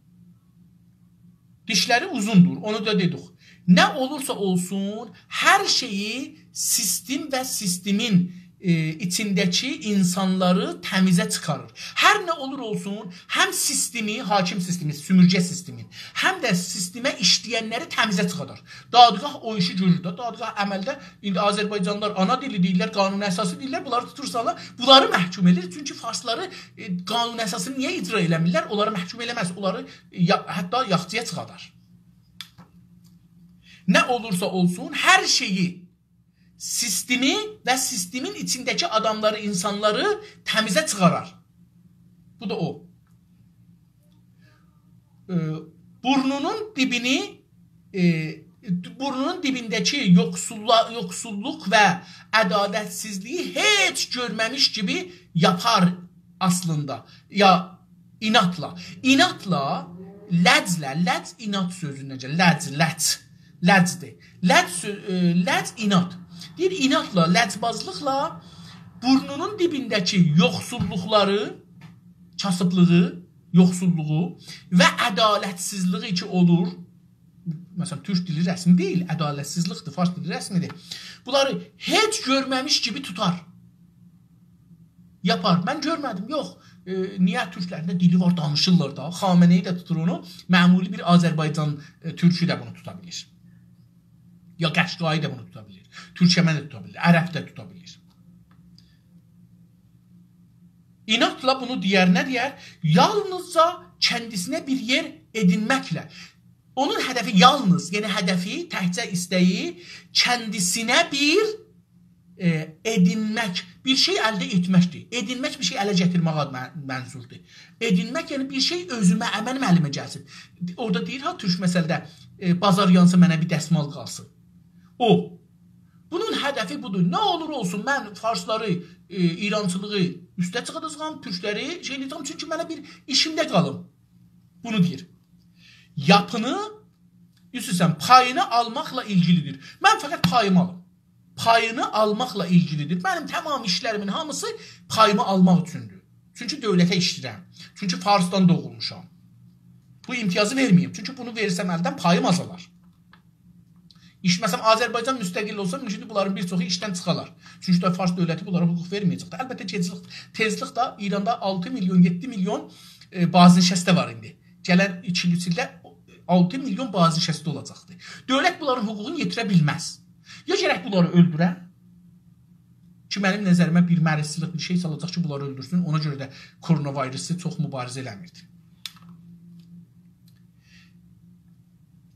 دیشلری اوزوندور، اونو دا دئدیک. نه اولورسا اولسون، هر شئیی سیستم و سیستمین، ائ، ایچینده‌کی اینسانلاری تمیزه چیخاریر. هر نه اولور اولسون، هم سیستمی، حاکم سیستمی، سومورگه سیستمین، هم ده سیستمه ایشله‌ینلری تمیزه چیخادار. دادگاه او ایشی گؤرور ده. دادگاه عملده ایندی آذربایجانلیلار آنا دیلی دئییرلر، قانون اساسی دئییرلر، بونلاری توتورسالار، بونلاری محکوم ائدیر. چونکی فارسلاری، ائ، قانون اساسی نییه اجرا ائله‌میرلر؟ اونلاری محکوم ائله‌مز، اونلاری یا-، حتی یاخچییا چیخادار. نه اولورسا اولسون، هر شئیی سیستمی و سیستمین ایچینده‌کی آداملاری، اینسانلاری تمیزه چیخارار. بو دا او. ائ، بورنونون دیبینی، ائ، بورنونون دیبینده‌کی یوخسوللا-، یوخسوللوق و عدالتسیزلیگی هئچ گؤرمه‌میش کیمی یاپار اصلیندا. یا عنادلا. عنادلا، لجله، لج عناد سؤزوندن گلیر. لج، لج. لجدیر. لج سؤ-، ائ، لج عناد. دئییر، عنادلا، لجبازلیقلا بورنونون دیبینده‌کی یوخسوللوقلاری، کاسیبلیغی، یوخسوللوغو و عدالتسیزلیگی کی اولور. مثلا، تورک دیلی رسمی دئییل، عدالتسیزلیکدیر، فارس دیلی رسمیدیر. بونلاری هئچ گؤرمه‌میش کیمی توتار. یاپار. من گؤرمه‌دیم، یوخ. ائ، نییه؟ تورکلرین ده دیلی وار، دانیشیرلار دا. خامنه‌ای ده توتور اونو. معمولی بیر آذربایجان، ائ، تورکو ده بونو توتا بیلیر. یا قشقایی دا بونو توتا بیلیر. تورکمن ده توتا بیلیر. عرب ده توتا بیلیر. عنادلا بونو دئیر، نه دئیر؟ یالنیزجا کندیسینه بیر یئر ائدینمکله. اونون هدفی یالنیز، یعنی هدفی، تکجه ایسته‌یی کندیسینه بیر، ائ، ائدینمک، بیر شئی الده ائتمکدیر. ائدینمک بیر شئی اله گتیرمک آد-، من-، منظوردور. ائدینمک، یعنی بیر شئی اؤزومه، منیم الیمه گلسین. اورادا دئییر، ها، تورک مثلده، ائ، بازار یانسا منه بیر دسمال قالسین. او. بونون هدفی بودور. نه اولور اولسون، من فارسلاری، ائ، ایرانچیلیغی اوسته چیخاجاغام، تورکلری شئی ائده‌جم، چونکی منه بیر ایشیمده قالیم. بونو دئییر. یاپینی، ایسته‌ییرسن، پایینی آلماقلا ایلگیلیدیر. من فقط پاییمی آلیم. پایینی آلماقلا ایلگیلیدیر. منیم تمام ایشلریمین هامیسی پاییمی آلماق اوچوندور. چونکی دؤولته ایشله‌ییرم. چونکی فارسدان دوغولموشام. بو امتیازی وئرمه‌ییم. چونکی بونو وئرسم الدن، پاییم آزالار. ایش، مثلا، آذربایجان مستقل اولسا، مومکوندور بونلارین بیر چوخو ایشدن چیخالار. چونکی دا فارس دؤولتی بونلارا حقوق وئرمه‌یه‌جکدیر. البته، تئزلیک-، تئزلیکله ایراندا آلتی میلیون، یئددی میلیون، ائ، بازنشسته وار ایندی. گلن ایکی ایل ایچینده آلتی میلیون بازنشسته اولاجاقدیر. دؤولت بونلارین حقوقونو یئتیره بیلمز. یا گرک بونلاری اؤلدوره، کی، منیم نظریمه بیر مریضچیلیک بیر شئی سالاجاق کی، بونلاری اؤلدورسون. اونا گؤره ده کرونا ویروسی چوخ موباریزه ائله‌میردی.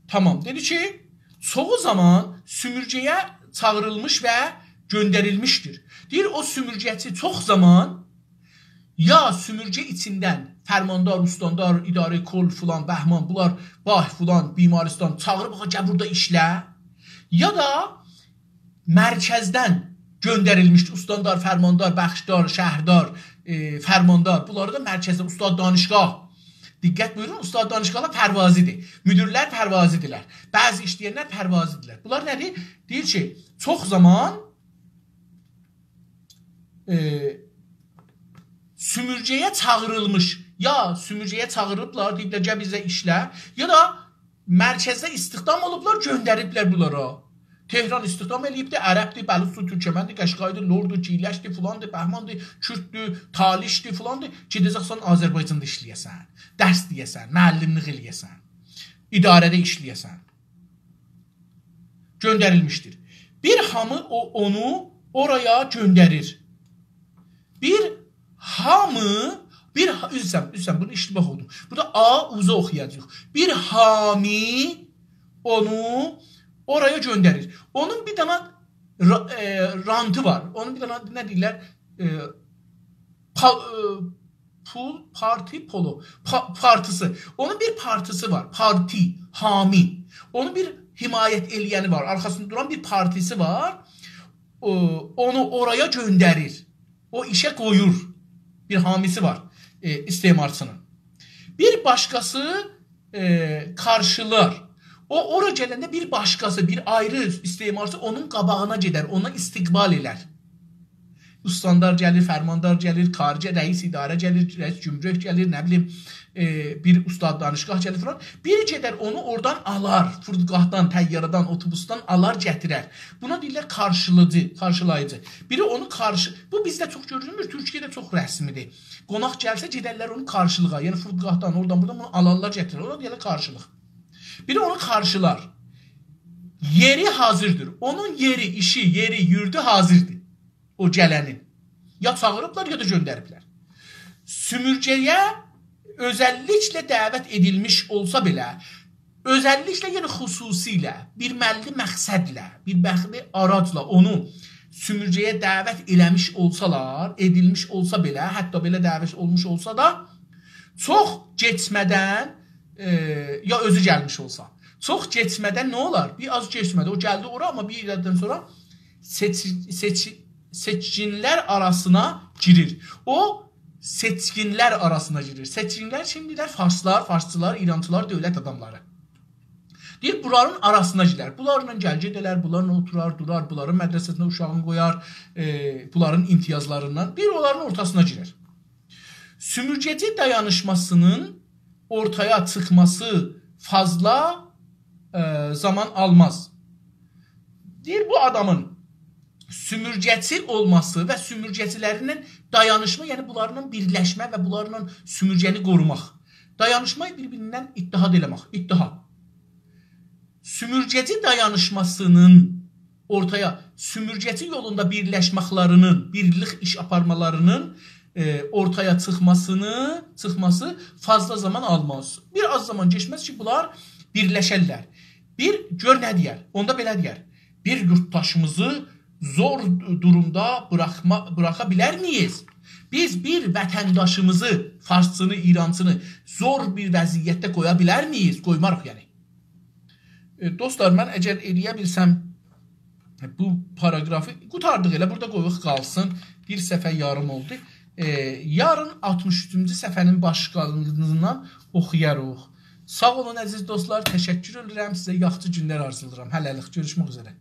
تامام. دئدی کی، چوخو زامان سومورگه‌یه چاغیریلمیش و گؤندریلمیشدیر. دئییر، او سومورگه‌چی چوخ زامان یا سومورگه ایچیندن فرماندار، استاندار، اداره کل، فلان، بهمان، بونلار، بانک، فلان، بیمارستان چاغیریب، «آغا، گل بورادا ایشله.» یا دا مرکزدن گؤندریلمیشدیر. استاندار، فرماندار، بخشدار، شهردار، ائ، فرماندار. بونلاری دا مرکزدن، استاد دانشگاه. دقت بویورون، استاد دانشگاهلار پروازی‌دیر. مدیرلر پروازی‌دیرلر. بعضی ایشله‌ینلر پروازی‌دیرلر. بونلار نه‌دیر؟ دئییر کی، چوخ زامان، ائ، سومورگه‌یه چاغیریلمیش، یا سومورگه‌یه چاغیریبلار، دئییبلر، «گل بیزه ایشله»، یا دا مرکزده استخدام اولوبلار، گؤندریبلر بونلارا. تهران استخدام ائله‌ییبدی، عربدیر، بلوچدور، تورکمندیر، قشقایی‌دیر، لوردور، گیلکدیر، فلاندیر، بهماندیر، کورددور، تالیشدیر، فلاندیر. گئده‌جکسن آذربایجاندا ایشله‌یه‌سن، درس دئیه‌سن، معلملیک ائله‌یه‌سن، اداره‌ده ایشله‌یه‌سن. گؤندریلمیشدیر. بیر هامی او، اونو اورایا گؤندریر. بیر هامی، بیر ها-، عذر ایسته‌ییرم، عذر ایسته‌ییرم، بونو اشتباه اوخودوم. بورادا آ اوزا اوخویاجاغیق. بیر هامی اونو اورایا گؤندریر. اونون بیر دنه را-، ائ، رانتی وار. اونون بیر دنه، نه دئییرلر؟ ائ، پا-، ائ، پول، پارتی، پولو، پا-، پارتیسی. اونون بیر پارتیسی وار. پارتی، هامی. اونون بیر حمایت ائله‌ینی وار. آرخاسیندا دوران بیر پارتیسی وار. او، اونو اورایا گؤندریر. او ایشه قویور. بیر هامیسی وار، ائ، استعمارچی‌نین. بیر باشقاسی، ائ، قارشیلار. او، اورا گلنده بیر باشقاسی، بیر آیری استعمارچی اونون قاباغینا گئدر، اونا استقبال ائلر. استاندار گلیر، فرماندار گلیر، کارگه، رئیس اداره گلیر، رئیس گمرک گلیر، نه بیلیم، ائ، بیر استاد دانشگاه گلیر فلان. بیری گئدر اونو اورادان آلار، فرودگاهدان، طیاره‌دن، اوتوبوسدان آلار، گتیرر. بونا دئییرلر قارشیلیجی، قارشیلاییجی. بیری اونو قارشی-، بو بیزده چوخ گؤرونمور، تورکیه‌ده چوخ رسمی‌دیر. قوناق گلسه گئدرلر اونو قارشیلیغا، یعنی فرودگاهدان، اورادان، بورادان بونو آلارلار، گتیررلر. اونا دئییرلر قارشیلیق. بیری اونو قارشیلار. یئری حاضیردیر. اونون یئری، ایشی، یئری، یوردو حاضیردیر. او گلنین. یا چاغیریبلار، یا دا گؤندریبلر. سومورگه‌یه اؤزللیکله دعوت ائدیلمیش اولسا بئله، اؤزللیکله، یعنی خصوصیله، بیر بللی مقصدله، بیر بللی آراجلا اونو سومورگه‌یه دعوت ائله‌میش اولسالار، ائدیلمیش اولسا بئله، حتی بئله دعوت اولموش اولسا دا، چوخ کئچمه‌دن، ائ، یا اؤزو گلمیش اولسا، چوخ کئچمه‌دن نه اولار؟ بیر آز کئچمه‌دن، او گلدی اورا، آمما بیر ایلدن سونرا سئچ-، سئچ-، سئچکینلر آراسینا گیریر. او سئچکینلر آراسینا گیریر. سئچکینلر کیمدیرلر؟ فارسلار، فارسچیلار، ایرانچیلار، دؤولت آداملاری. دئییر، بونلارین آراسینا گیرر. بونلارلا گل-گئت ائلر، بونلارلا اوتورار، دورار، بونلارین مدرسه‌سینه اوشاغینی قویار، ائ، بونلارین امتیازلاریندان. دئییر، اونلارین اورتاسینا گیرر. سومورگه‌چی دایانیشماسینین اورتایا چیخماسی فاضلا، ائ، زامان آلماز. دئییر، بو آدامین سومورگه‌چی اولماسی و سومورگه‌چیلرینن دایانیشما، یعنی بونلارلا بیرلشمه و بونلارلا سومورگه‌نی قوروماق. دایانیشما، بیر-بیریندن اتحاد ائله‌مک، اتحاد. سومورگه‌چی دایانیشماسینین اورتایا، سومورگه‌چی یولوندا بیرلشمکلرینین، بیرلیک ایش آپارمالارینین، ائ، اورتایا چیخماسینی، چیخماسی فاضلا زامان آلماز. بیر آز زامان کئچمز کی، بونلار بیرلشرلر. بیر، گؤر نه دئیر، اوندا بئله دئیر: «بیر یورتداشیمیزی زور دورومدا بوراخما-، بوراخا بیلر مییز؟» بیز بیر وطنداشیمیزی، فارسچینی، ایرانچینی زور بیر وضعیتده قویا بیلر مییز؟ قویماریق، یعنی. ائ، دوستلار، من اگر ائلیه بیلسم بو پاراگرافی، قوتاردیق ائله، بورادا قویوق قالسین. بیر صفحه یاریم اولدو. ائ، یارین آلتمیش اوچونجو صفحه‌نین باشلیغیندان اوخویاریق. ساغ اولون، عزیز دوستلار، تشکر ائدیرم سیزه، یاخشی گونلر آرزولاییرام. هله‌لیک، گؤروشمک اوزره.